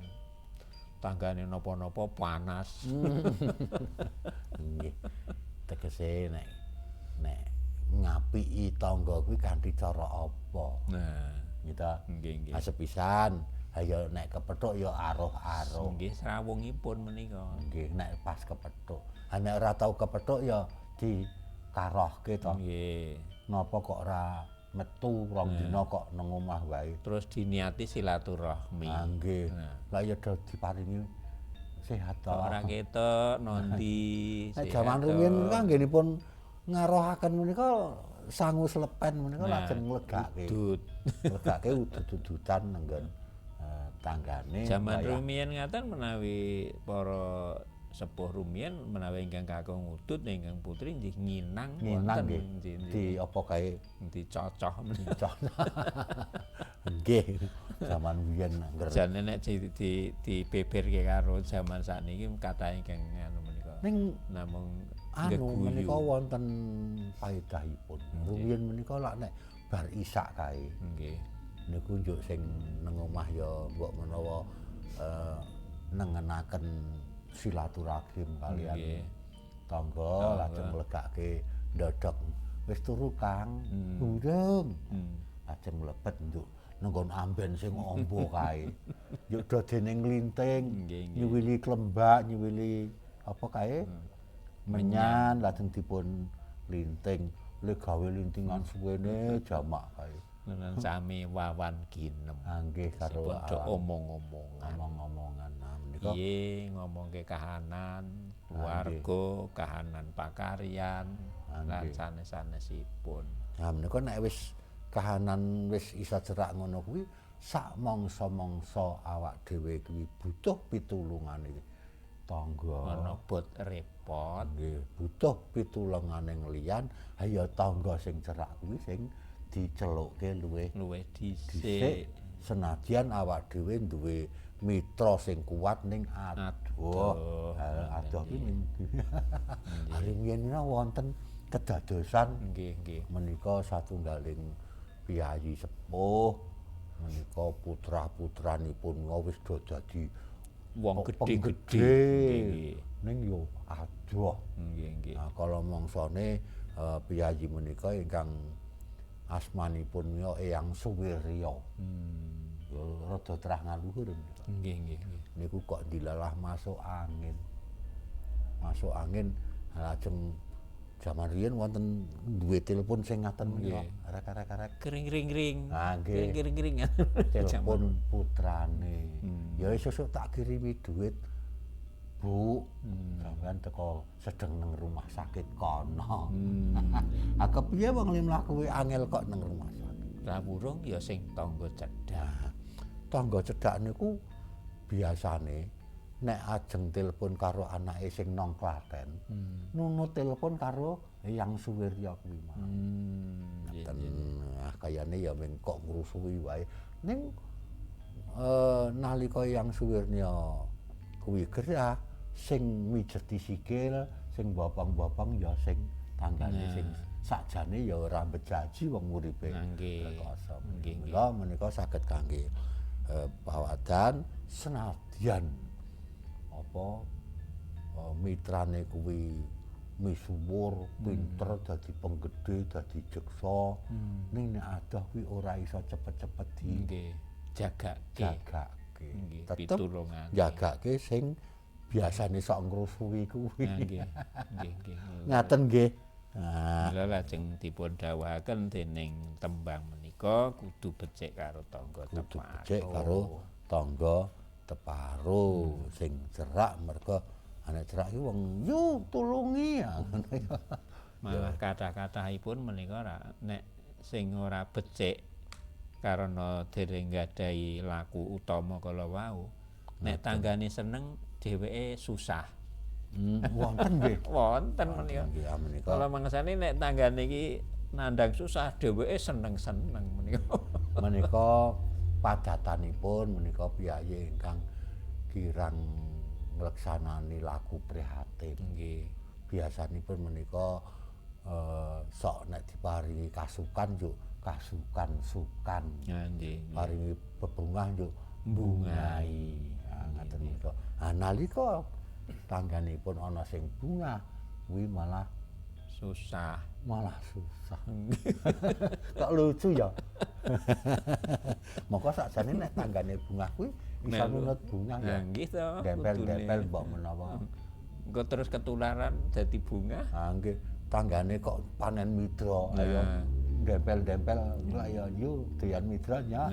Tanggane napa-napa panas. Nggih. Tegese nek ngapiki tangga kuwi kanthi cara apa? Nah, gitu. Nggih, nggih. Sepisan, ayo nek kepethuk ya aruh-aruh. Nggih, srawungipun menika. Nggih, nek pas kepethuk. Ha nek ora tau kepethuk ya dikarohke to. Nggih. Napa kok ora metu rong dina kok nang omah wae. Terus diniati silaturahmi. Ah nggih. Lah ya do diparingi sehat to. Ora ketok nondi. Nek jaman rumiyin menika anggenipun ngarohaken menika sangu slepen menika lajeng nglegake. Udut. Nglegake udut-udutan nenggon tanggane. Jaman rumiyin ngaten menawi para sepuh rumiyin menawi ingkang kakung udut ingkang putri nggih nginang wonten di apa kae dicocoh. Nggih, jaman biyen angger. Jane nek dibeberke karo jaman sakniki kathah ingkang anu menika. Ning namung anu menika wonten paedahipun. Rumiyin menika lak nek bar isak kae. Nggih. Niku njuk sing nang omah ya mbok menawa nengenaken silaturahim kalian tangga lajeng nglegake ndodhok wis turu Kang urung lajeng mlebet nduk nenggon amben sing amba kae njuk do dene nglinting nyuwili klembak nyuwili apa kae menyan lajeng dipun linting le gawe lintingan suwene jamak kae Menan sami wawan ginem. Nggih karo omong-omongan. Omong-omongan menika. Piye ngomongke kahanan keluarga, kahanan pakaryan, lan sanes-sanesipun. Nah menika nek wis kahanan wis isa cerak ngono kuwi sak mangsa-mangsa awak dhewe kuwi butuh pitulungane tangga. Ana bot repot. Nggih, butuh pitulungane liyan, ha ya tangga sing cerak kuwi sing dicelukke luwih dhisik. Senadyan awak dhewe duwe mitra sing kuat ning adoh. Adoh ki hari biyen wonten kedadosan nggih nggih menika satunggaling piyayi sepuh menika putra-putranipun wis do dadi wong gedhe-gedhe ning yo adoh. Nggih nggih. Nah kala mangsane piyayi menika ingkang asmanipun ya Eyang Suwirya. Rada terah ngaluhur menika. Nggih nggih nggih. Niku kok dilalah masuk angin. Masuk angin lajeng jaman riyen wonten duwe telepon sing ngaten menika. Rek-rek-rek. Kring-kring-kring. Ah nggih. Kring-kring-kring. Telepon putrane. Ya sesuk tak kirimi duit. Bu, sampean teko sedeng nang rumah sakit kono. Ah kepiye wong mlaku kuwi angel kok nang rumah sakit. Lah wurung ya sing tangga cedhak. Tangga cedhak niku biasane Nek ajeng telepon karo anake sing nang Klaten, nunut telepon karo Eyang Suwirya kuwi mah. Ngaten. Ah kayane ya mung kok ngrusuhi wae. Ning nalika Eyang Suwirya kuwi gerah, sing mijeti sikil, sing bopong-bopong ya sing tanggane sing sakjane ya ora bejaji wong uripe. Rekoso. Mila menika saged kangge pawadan senadyan apa mitrane kuwi misuwur, pinter, dadi penggede, dadi jeksa. Ning nek adoh kuwi ora iso cepet-cepet di nggih jagake. Tetep jagake sing biasane sok ngrusuhi kuwi. Nggih. Nggih, nggih. Ngaten nggih. Mila lajeng dipun dawuhaken dening tembang menika kudu becik karo tangga teparo. Kudu becik karo tangga teparo sing cerak merga anak cerak iki wong yu tulungi ngono. Malah kathah-kathahipun menika nek sing ora becik karena dereng gadhahi laku utama kala wau, nek tanggane seneng dheweke susah. Wonten nggih. Wonten menika. Kala mangsane nek tanggane iki nandhang susah dheweke seneng-seneng menika. Menika padatanipun menika piyayi ingkang kirang ngleksanani laku prihatin. Nggih. Biasanipun menika sok nek diparingi kasukan yo kasukan-sukan. Nggih. Paringi bebungah yo bungahi. Ngaten menika. Ah nalika tangganipun ana sing bungah kuwi malah susah. Malah susah. Kok lucu ya. Moko sakjane nek tanggane bungah kuwi iso nunut bungah ya. Nggih to. Dempel-dempel mbok menawa. Engko terus ketularan dadi bungah. Ha nggih, tanggane kok panen mitra ayo dempel-dempel lha ya yo doyan mitra nya.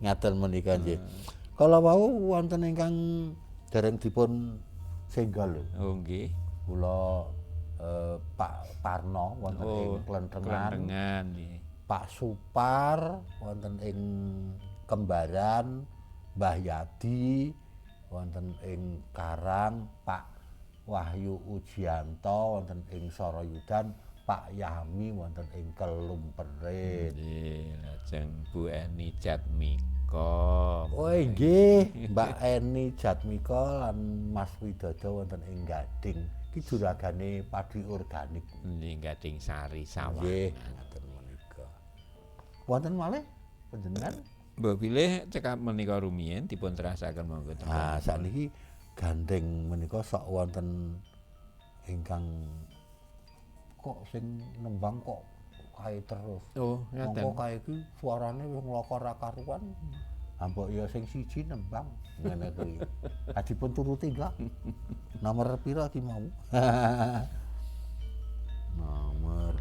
Ngaten menika nggih. Kala wau wonten ingkang dereng dipun senggol lho. Oh nggih. Kula Pak Parno wonten ing Klenthengan. Nggih. Pak Supar wonten ing Kembaran, Mbah Yadi wonten ing Karang, Pak Wahyu Ujianto wonten ing Sarayudan, Pak Yahmi wonten ing Kelumperit. Nggih, lajeng Bu Eni Jatmika. Oh nggih, Mbak Eni Jatmika lan Mas Widodo wonten ing Gading. Iki juragane padi organik. Nggih, Gading Sari Sawah. Nggih, ngaten menika. Wonten malih panjenengan? Mbok bilih cekap menika rumiyin dipun terasaken monggo. Ah, sakniki gandeng menika sok wonten ingkang kok sing nembang kok kae terus. Oh, ngaten. Mongko kae iki suarane wis nglokor ra karuan. Mbok ya sing siji nembang ngene kuwi. Ha dipun turuti enggak? Nomor pira iki mau? Nomor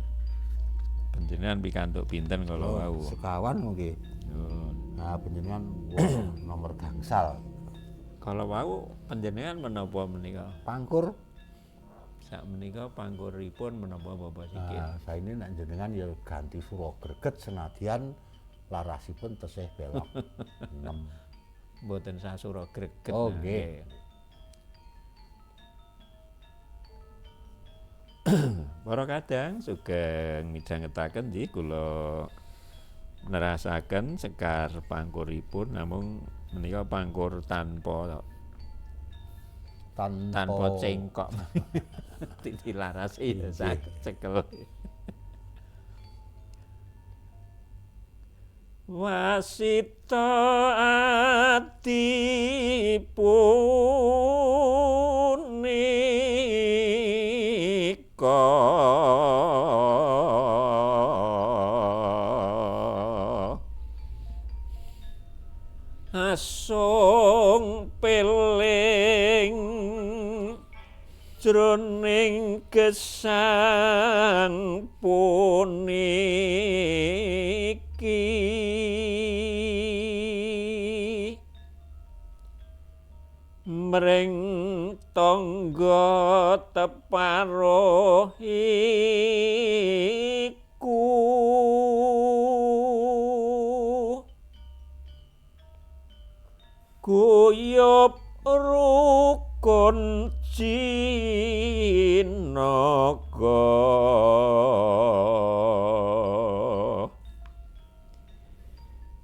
panjenengan pikantuk pinten kala wau? Sekawan nggih. Oh. Nah, panjenengan nomor gangsal. Kala wau panjenengan menapa menika? Pangkur. Sak menika pangkuripun menapa Bapak Sigit? Nah, saene nek jenengan ya ganti sura greget senadyan larasipun tesih belok 6. Mboten sah sura greget. Oh nggih. Para kadang sugeng midhangetaken nggih kula nerasaken sekar pangkuripun namung menika pangkur tanpa cengkok. Dilarasi saged cekel. Wasita ati punika asung peling jroning gesang puniki mring tangga teparo iku Guyub rukun jinaga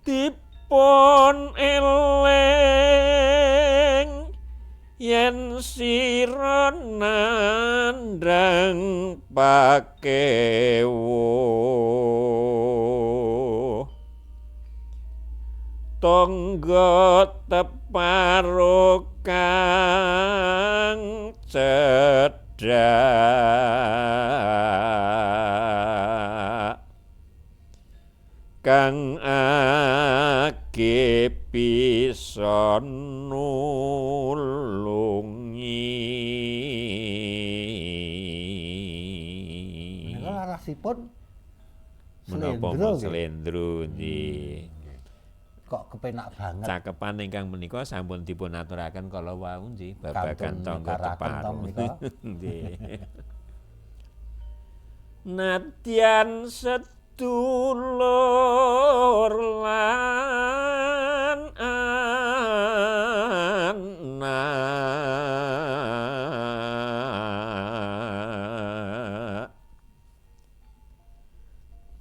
dipun eling yen sira nandhang pakewuh tangga teparo kang cedhak kang age bisa nulungi. Menika larasipun menapa slendro nggih. Kok kepenak banget. Cakepan ingkang menika sampun dipun aturaken kala wau nggih babagan tangga teparo. Nggih. Nadyan sedulur lan anak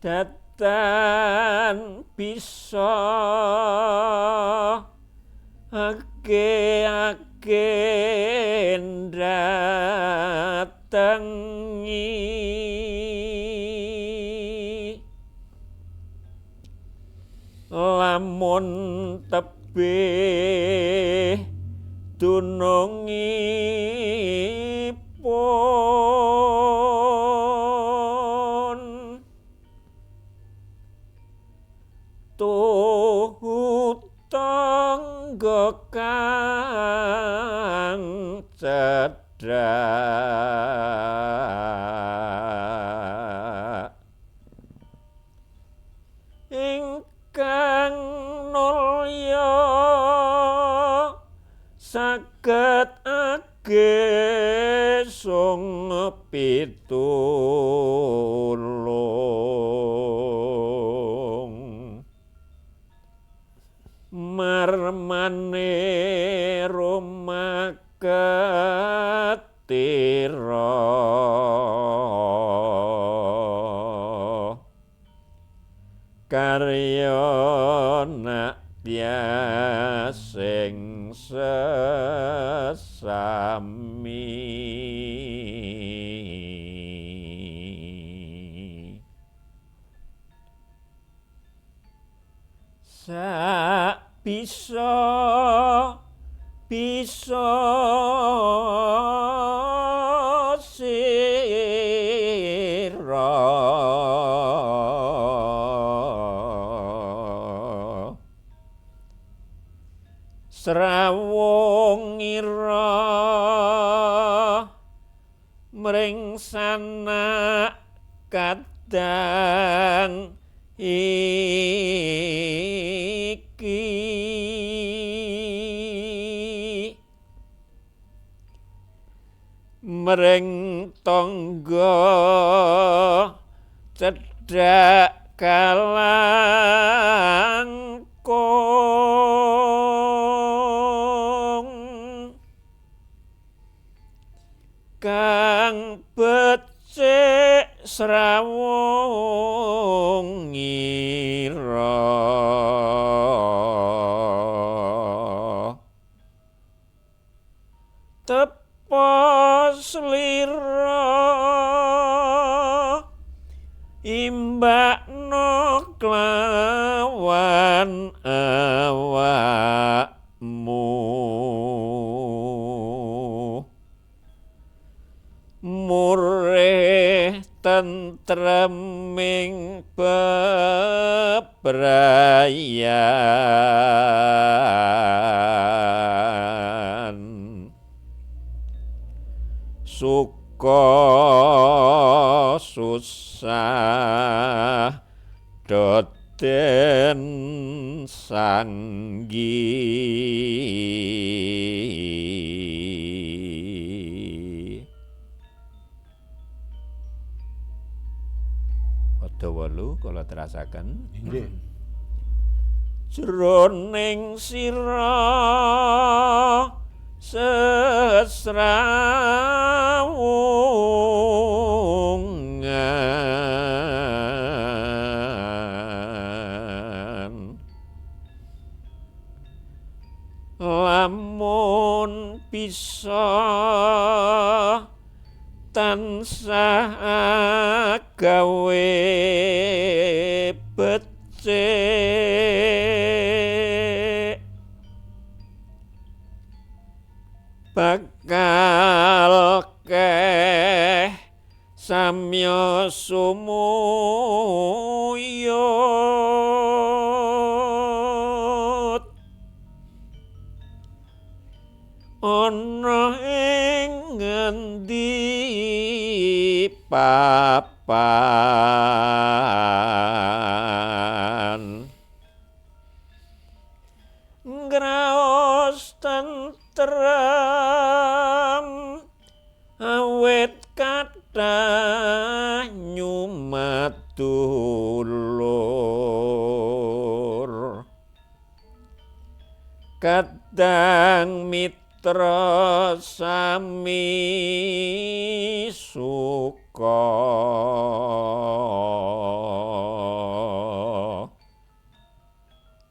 datan bisa ake-ake ndatengi lamun tebih dunungipun tuhu tangga kang cedhak ingkang nulya saged age sung pitulung marmane rumaketira karya nadya sing sesami. Sak bisa bisa sira srawung ira mring sanak kadang iki mring tangga cedhak kalangkung kang becik srawung ngira tepa slira imbakno klawan awakmu murih tentreming bebrayan suka susah doden sanggi. Padha wolu kula terasaken. Nggih. Jroning sira sesrawungan lamun bisa tansah gawe becik bakal keh samya sumuyut ana ing ngendi papan ngraos tentrem awet kathah nyumat dulur kadang mitra sami suka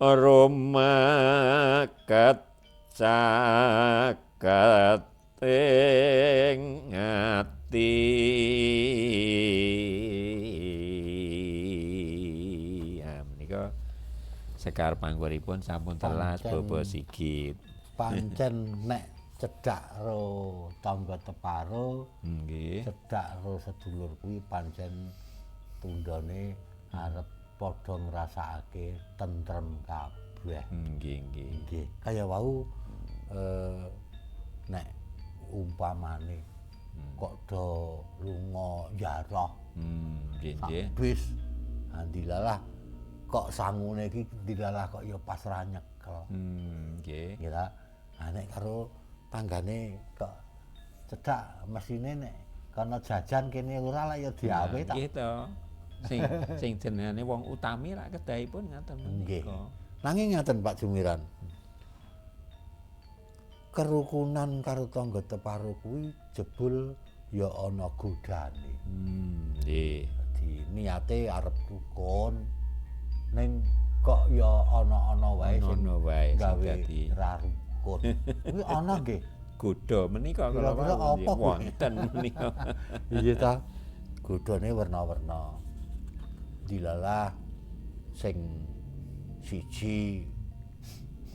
roma kacaket ing ati. Ya menika sekar pangkuripun sampun telas Bapak Sigit. Pancen nek cedhak ro tangga teparo, nggih, cedhak ro sedulur kuwi pancen tundhone arep padha ngrasakake tentrem kabeh. Nggih, nggih. Nggih. Kaya wau nek umpamane kok do lunga ziarah. Nggih, nggih. Bis andilalah kok sangune iki dilalah kok ya pas ra nyekel. Nggih. Nggih ta. Ha nek karo tanggane kok cedhak mesine nek kana jajan kene ora lah ya diawe ta. Nggih to. Sing jenengane wong utami rak kedahipun ngaten menika. Nanging ngaten Pak Jumiran. Kerukunan karo tangga teparo kuwi jebul ya ana godane. Nggih. Dadi niate arep rukun ning kok ya ana-ana wae sing gawe ra rukun. Kuwi ana nggih. Godha menika kala wau wonten menika. Iya ta. Godhane werna-werna. Dilalah sing siji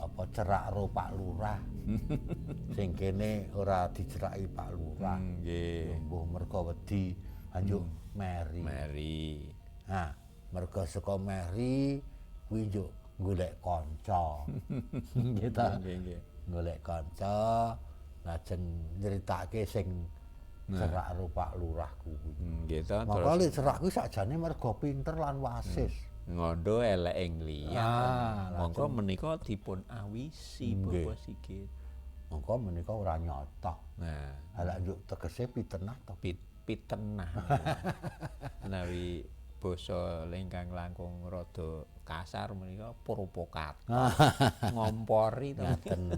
apa cerak ro Pak Lurah. Sing kene ora diceraki Pak Lurah. Nggih. Mbuh merga wedi anjuk meri. Meri. Nah, merga saka meri kuwi njuk golek kanca. Nggih ta. Nggih, nggih. Golek kanca lajeng nyritake sing cerak ro Pak Lurah kuwi. Nggih ta. Maka lek cerak kuwi sakjane merga pinter lan wasis. Ngondo eleke ngliyak. Monggo menika dipun awisi Bapak Sigit. Monggo menika ora nyata. Nah, lha njuk tegese pitenah to. Pitenah. Menawi basa ingkang langkung rada kasar menika provokat. Ngompori to. Ngaten.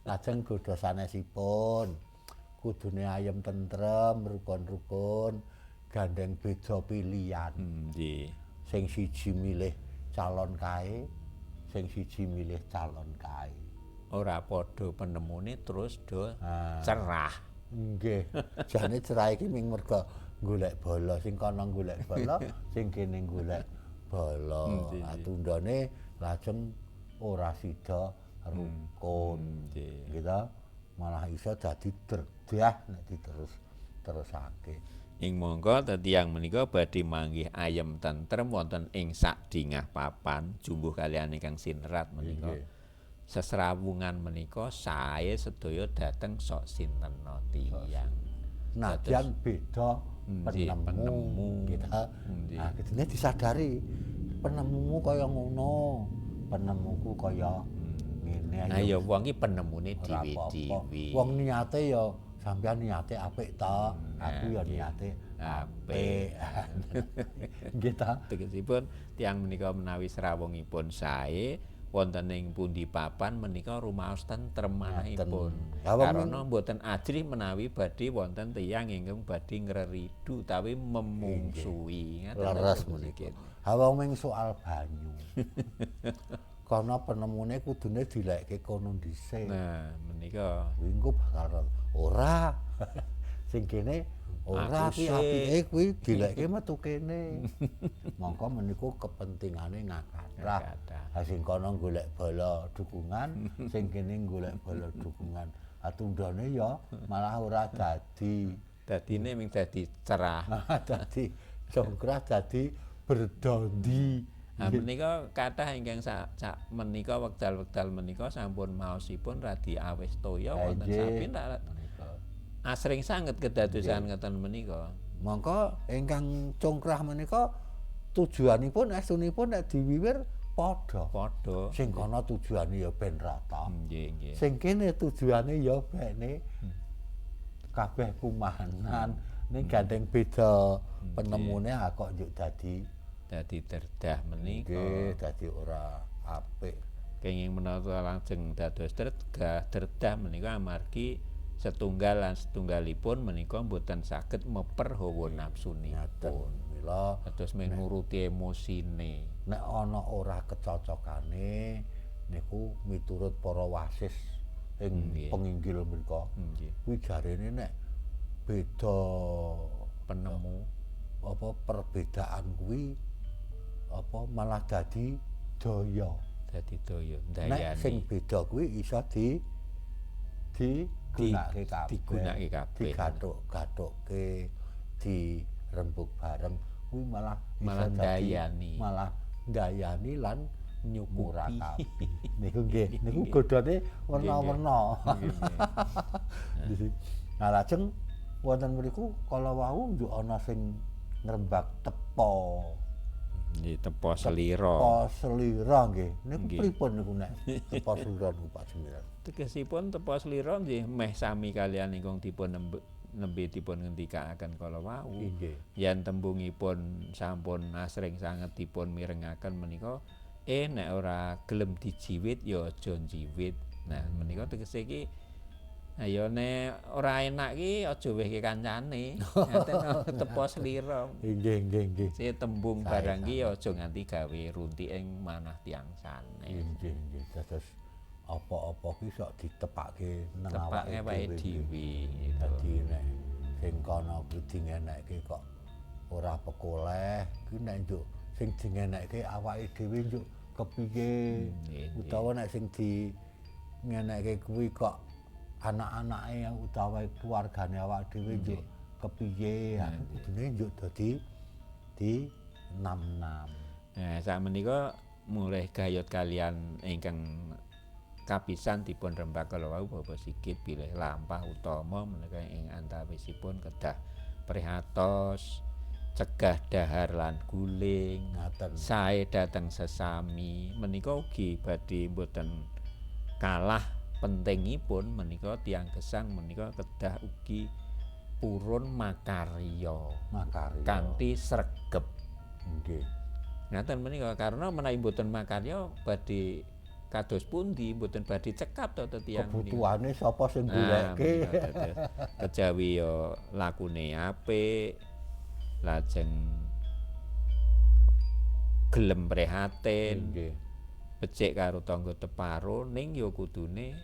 Lajeng godha sanesipun kudune ayem tentrem, rukun-rukun, gandeng beda pilihan. Nggih. Sing siji milih calon kae, sing siji milih calon kae. Ora padha penemune terus do cerah. Nggih. Jane cerah iki ming merga golek bala, sing kono golek bala, sing kene golek bala. Tundhone lajeng ora sida rukun. Nggih ta? Malah iso dadi derdah nek diterus-terusake. Ing mongko tiyang menika badhe manggih ayem tentrem wonten ing sadingah papan jumbuh kaliyan ingkang sinerat menika. Sesrawungan menika sae sedaya dhateng sok sintena tiyang. Nadyan beda penemu kita. Nah, kudune disadari penemumu kaya ngono, penemuku kaya ngene. Nah ya wong iki penemune dhewe-dhewe. Wong niate ya sampeyan niate apik ta, aku ya niate apik. Nggih ta. Tegesipun tiyang menika menawi srawungipun sae wonten ing pundi papan menika rumaos tentrem manahipun. Ya, wong Karana mboten ajrih menawi badhe wonten tiyang ingkang badhe ngreridu utawi memungsuhi. Ngaten Leres lho, menika. Sigit. Ha wong ming soal banyu. Kono penemune kudune dilekke kono dhisik. Nah, menika Kuwi engko bakal ora. Sing kene ora Aku ki sik. apike kuwi dilekke metu kene. Mongko meniku kepentingane ngakathah. Ngakathah. Ha sing kono golek bala dukungan, sing kene golek bala dukungan. Ha tundhone ya malah ora dadi. Dadine ming dadi cerah. Dadi congkrah dadi berdondi. Nah, menika kathah ingkang sak sak menika wekdal-wekdal menika sampun maosipun radi awis toya wonten Nggih. sapi asring sanget kedadosan ngeten menika. Mongko ingkang congkrah menika tujuanipun estunipun nek diwiwir padha. Padha. Sing kono tujuane ya ben rata. Nggih, nggih. Sing kene tujuane ya bene kabeh kumahanan. Ning gandeng beda penemune ha kok njuk dadi Dadi terdah menika. nggih dadi ora apik. Kenging menawa lajeng dados terdah, terdah menika amargi setunggal lan setunggalipun menika mboten saged meper hawa nafsunipun. Mila Dados mung nuruti emosine. nek ana ora kecocokane niku miturut para wasis ing penginggil mriku. Nggih. Kuwi jarene nek beda Penemu apa perbedaan kuwi apa malah dadi daya. Dadi daya Nek ndayani. sing beda kuwi iso di digunakake kabeh. Digunakake kabeh. Digathuk-gathukke, dirembug bareng kuwi malah iso Malah dadi- ndayani. Malah ndayani lan Nyukupi. murakabi. Niku nggih, niku godhone werna-werna. Nggih, Nah, lajeng wonten mriku kala wau njuk ana sing ngrembak tepa. Nggih, tepa selira. Tepa selira nggih. Niku Nggih. pripun niku nek tepa selira niku Pak Jumiran? Tegesipun tepa selira nggih meh sami kalian ingkang dipun nembe dipun ngendikaaken kala wau. Nggih. Yen tembungipun sampun asring sanget dipun mirengaken menika nek ora gelem dijiwit ya aja njiwit. Nah, menika tegese iki ayo nek ora enak ki aja wehke kancane. Ngaten tepa selira. Nggih, nggih, nggih. Saya tembung Sae, barang ki aja nganti gawe runti ing manah tiyang sanes. Nggih, nggih. Dados apa-apa ki sok ditepake nang Tepake awake awake dhewe gitu. Dadi nek sing kono kuwi dingenekke kok ora pekoleh, ki nek njuk sing dingenekke awake dhewe njuk kepiye? Utawa nek sing dingenekke kuwi kok anak-anake utawa keluargane awake dhewe njuk kepiye? Ha kudune njuk dadi di nam-nam. Nah, sakmenika mulih gayut kalian ingkang kapisan dipun rembag kala wau Bapak Sigit bilih lampah utama menika ing antawisipun kedah prihatos, cegah dahar lan guling, Ngaten. sae dhateng sesami. Menika ugi badhe mboten kalah pentingipun menika tiyang gesang menika kedah ugi purun makarya. Makarya. Kanthi sregep. Nggih. Ngaten menika karena menawi mboten makarya badhe kados pundi mboten badhe cekap to tiyang menika. Kebutuhane sapa sing Nah, goleke? menika dados kejawi ya lakune apik, lajeng gelem prihatin, Nggih. becik karo tangga teparo ning ya kudune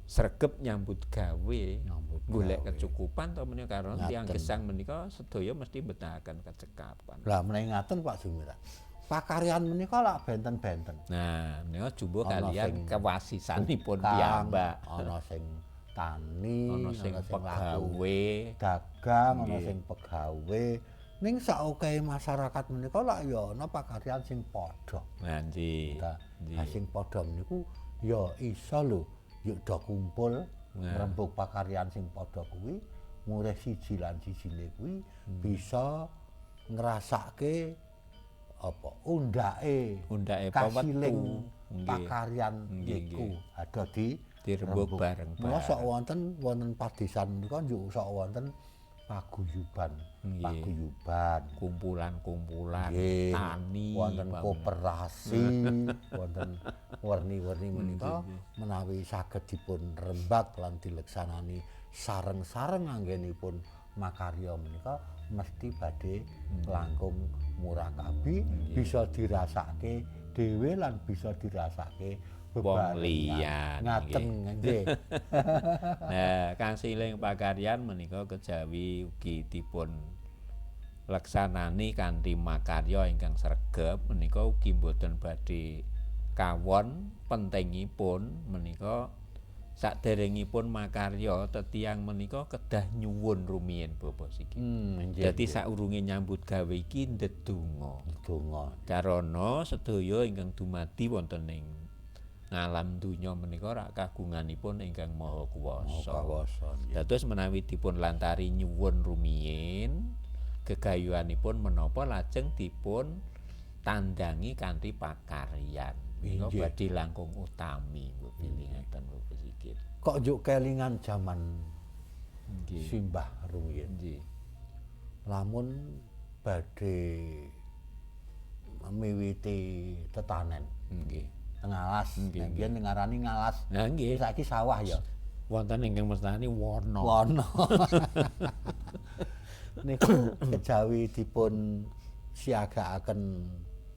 sregep nyambut gawe, Nyambut golek gawe. kecukupan to menika karena tiyang Ngaten. gesang menika sedaya mesti mbetahaken kecekapan. Lah menawi ngaten Pak Jumiran. Pakaryan menika lak benten-benten. Nah, menika jumbo Ana kalian sing kewasisanipun tukang, piyambak. Ana sing tani, Ana sing laku pegawe, dagang, ana Nggih. sing pegawe. Ning saokehe masyarakat menika lak ya ana pakaryan sing padha. Nah, nggih. Nah, lah sing padha meniku ya iso lho yuk do kumpul Nah. ngrembug pakaryan sing padha kuwi murih siji lan sijine kuwi bisa ngrasake apa undake Undake kasiling pewetu. Nggih. pakaryan Nggih, iku nggih. ada di Dirembug bareng-bareng. Mula sok wonten wonten padesan menika njuk sok wonten paguyuban, Nggih. paguyuban, Kumpulan-kumpulan nggih, tani, wonten pamane. koperasi, wonten Werni-werni menika menawi saged dipun rembag lan dileksanani sareng-sareng anggenipun makarya menika mesti badhe langkung murakabi, bisa dirasake dhewe lan bisa dirasake wong liyan. Ngaten nggih. Nah, kasiling pakaryan menika kejawi ugi dipun leksanani kanthi makarya ingkang sregep menika ugi mboten badhe kawon pentingipun menika saderengipun makarya tetiyang menika kedah nyuwun rumiyin Bapak Sigit. Dadi saurunge nyambut gawe iki ndedonga. Ndedonga. Karana sedaya ingkang dumadi wonten ing ngalam donya menika rak kagunganipun ingkang Maha Kuwasa. Dados menawi dipun lantari nyuwun rumiyin gegayuhanipun menapa lajeng dipun tandangi kanthi pakaryan. Menika badhe langkung utami mbok pilih ngaten Bapak Sigit. Kok njuk kelingan jaman simbah rumiyin. Nggih. Lamun badhe miwiti tetanen. Nggih. Ngalas, biyen ngarani ngalas. Nah nggih, saiki sawah ya. Wonten ingkang mestani wana. Wana. Niku kejawi dipun siagakaken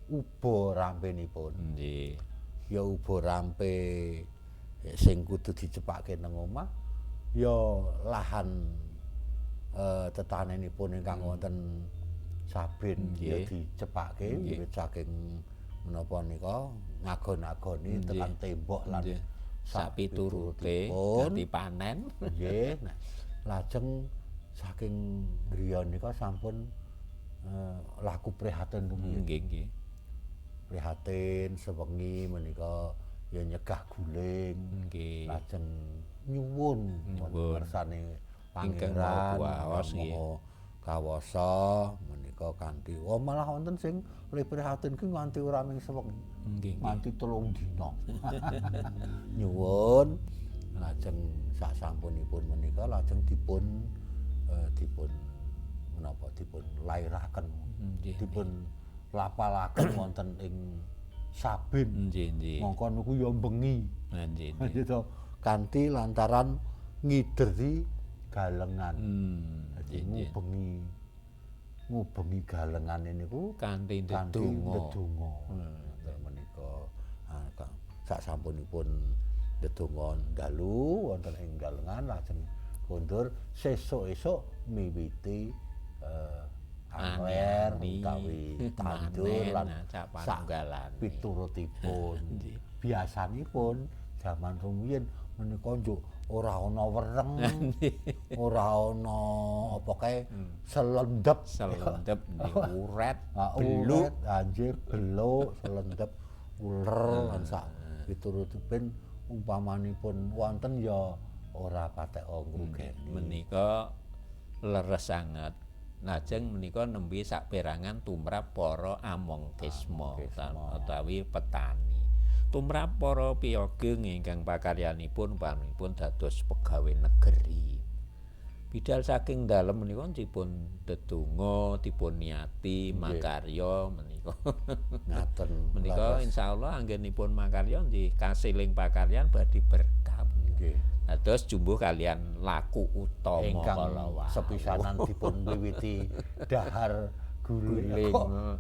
uba rampenipun. Nggih. Ya uba rampe sing kudu dicepake nang omah, ya lahan tetanenipun ingkang wonten sabin ya dicepake wiwit saking menapa nika ngagon-agoni tekan tembok lan sapiturute dadi panen. Nggih. Nah, lajeng saking griya nika sampun laku prihatin rumiyin. Nggih, nggih. Prihatin sewengi menika ya nyegah guling. Nggih. Lajeng nyuwun kersane Pangeran Maha Kawasa menika kanthi oh malah wonten sing prihatin ki nganti ora ming sewengi. Nggih. Nganti 3 dina. Nyuwun lajeng sasampunipun menika lajeng dipun dipun menapa dipun lairaken. Dipun lapalaken wonten ing sabin. Nggih, nggih. Mongko niku ya bengi. Nggih, nggih. Gitu. Kanthi lantaran ngideri galengan. Dadi ngubengi galengane niku kanthi ndedonga. Ngoten menika. Sak sampunipun ndedonga dalu wonten ing galengan lajeng kondur sesuk-esuk miwiti angler utawi tandur lan sak panunggalane piturutipun. Biasanipun jaman rumiyin menika njuk ora ana wereng, ora ana apa kae selendep, selendep uret, beluk, anjir beluk, selendep, uler lan sak piturutipun umpamanipun wonten ya ora patek ngrugeni. Menika leres sanget. Lajeng menika nembe saperangan tumrap para among kisma utawi petani. Tumrap para piyaga ingkang pakaryanipun panipun dados pegawe negeri. Bidal saking dalem menika dipun dedonga, dipun niati makarya menika. Ngaten. Menika insyaallah anggenipun makarya nggih kasiling pakaryan badhe berkah. Nggih. Dados jumbuh kalian laku utama ingkang sepisanan dipun wiwiti dahar guling,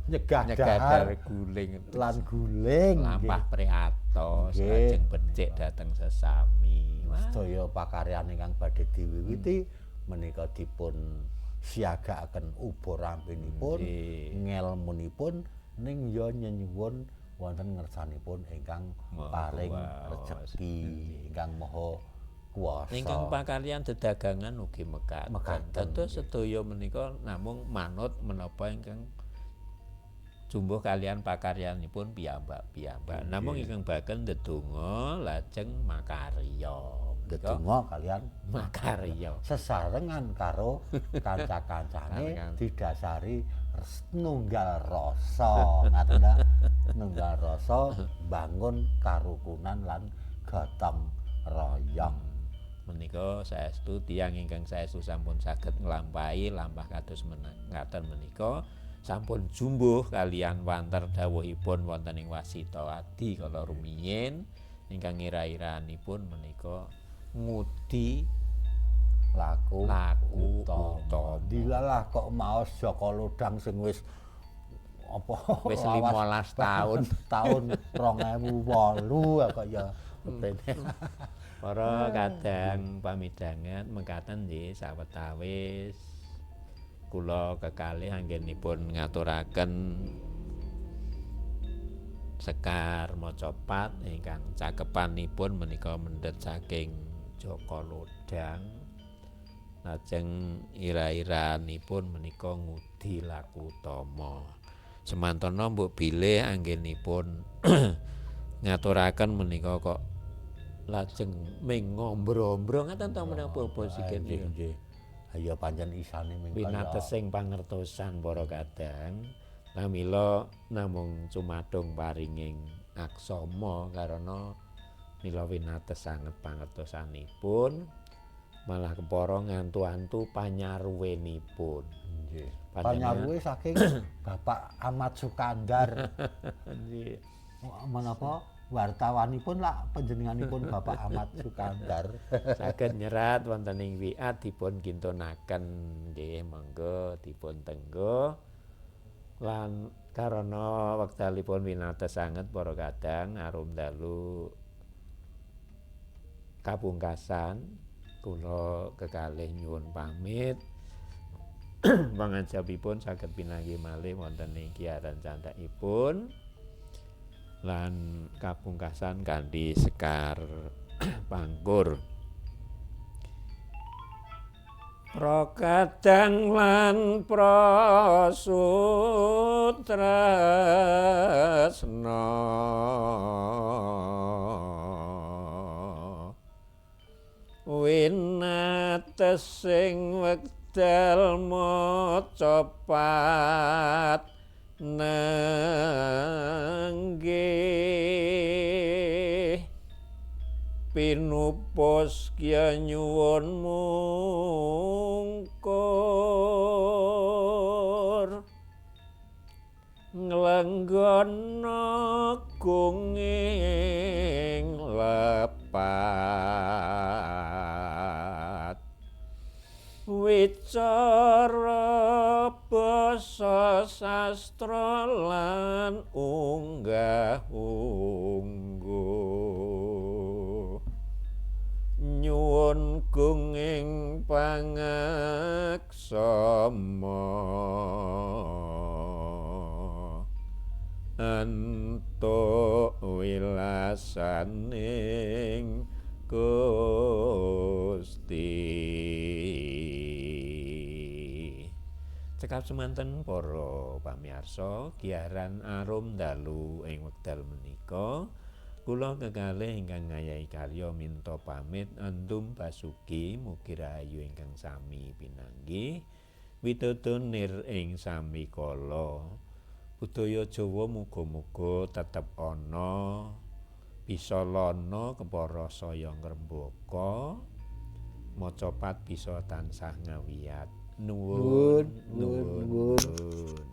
nyegah dahar guling lan guling lampah priatos lajeng becik dhateng sesami. Sedaya pakaryan ingkang badhe diwiwiti menika dipun siagakaken uba rampinipun, ngelmunipun ning ya nyenyuwun wonten ngersanipun ingkang paring rejeki ingkang Maha Kuwasa. Ingkang pakaryan dedagangan ugi mekaten. Dados sedaya menika namung manut menapa ingkang jumbuh kalian pakaryanipun piyambak-piyambak. Namung ingkang baken ndedonga lajeng makarya. Ndedonga kalian makarya sesarengan karo kanca-kancane didasari nunggal rasa. Ngaten ta? Nunggal rasa bangun karukunan lan gotong royong. Menika saestu tiyang ingkang saestu sampun saged nglampahi lampah kados ngaten menika sampun jumbuh kalian wanter dawuhipun wonten ing Wasita Adi kala rumiyin. Ingkang ira-iranipun menika ngudi laku laku utama. Utama. Dilalah kok maos Jaka Lodhang sing wis apa Wis lawas 15 tahun. Tahun 2008 kok ya betene. Para kadang pamidangan mekaten nggih sawetawis kula kekalih anggenipun ngaturaken sekar macapat ingkang cakepanipun menika mendhet saking Jaka Lodhang. Lajeng ira-iranipun menika ngudi laku utama. Semantana mbok bilih anggenipun ngaturaken menika kok lajeng ming ngombro-ombro ngaten ta menapa apa sikit Nggih, nggih. Ya pancen isane ming kaya winatesing pangertosan para kadang. Pramila namung cumadung paringing aksama karana mila winates sanget pangertosanipun malah kepara ngantu-antu panyaruwenipun. Nggih. Panyaruwe saking Bapak Ahmad Sukandar. Nggih. Menapa wartawanipun lak panjenenganipun Bapak Ahmad Sukandar. Saged nyerat wonten ing WA dipun kintunaken nggih, monggo dipun tenggo. Lan karana wektalipun winates sanget para kadang arum dalu kapungkasan kula kekalih nyuwun pamit. Pangajapipun saged pinanggih malih wonten ing kiaran candhakipun. Lan kapungkasan kanthi sekar pangkur. Prakadang lan prasutresna winatesing wekdal maca pat nenggih pinupus kya nyuwun mungkur nglenggono gunging lepat wicara basa sastra lan unggah ungguh nyuwun gunging pangaksama entuk wilasaning Gusti. Cekap semanten para pamirsa, giaran arum dalu ing wekdal menika kula kekalih ingkang ngayahi karya minta pamit Andum Basuki mugi rahayu ingkang sami pinanggih widodo nir ing sami kala. Budaya Jawa muga-muga tetep ana bisa lana kepara saya ngrembaka macapat bisa tansah ngawiyat. Nuwun Nuwun, nuwun. Nuwun.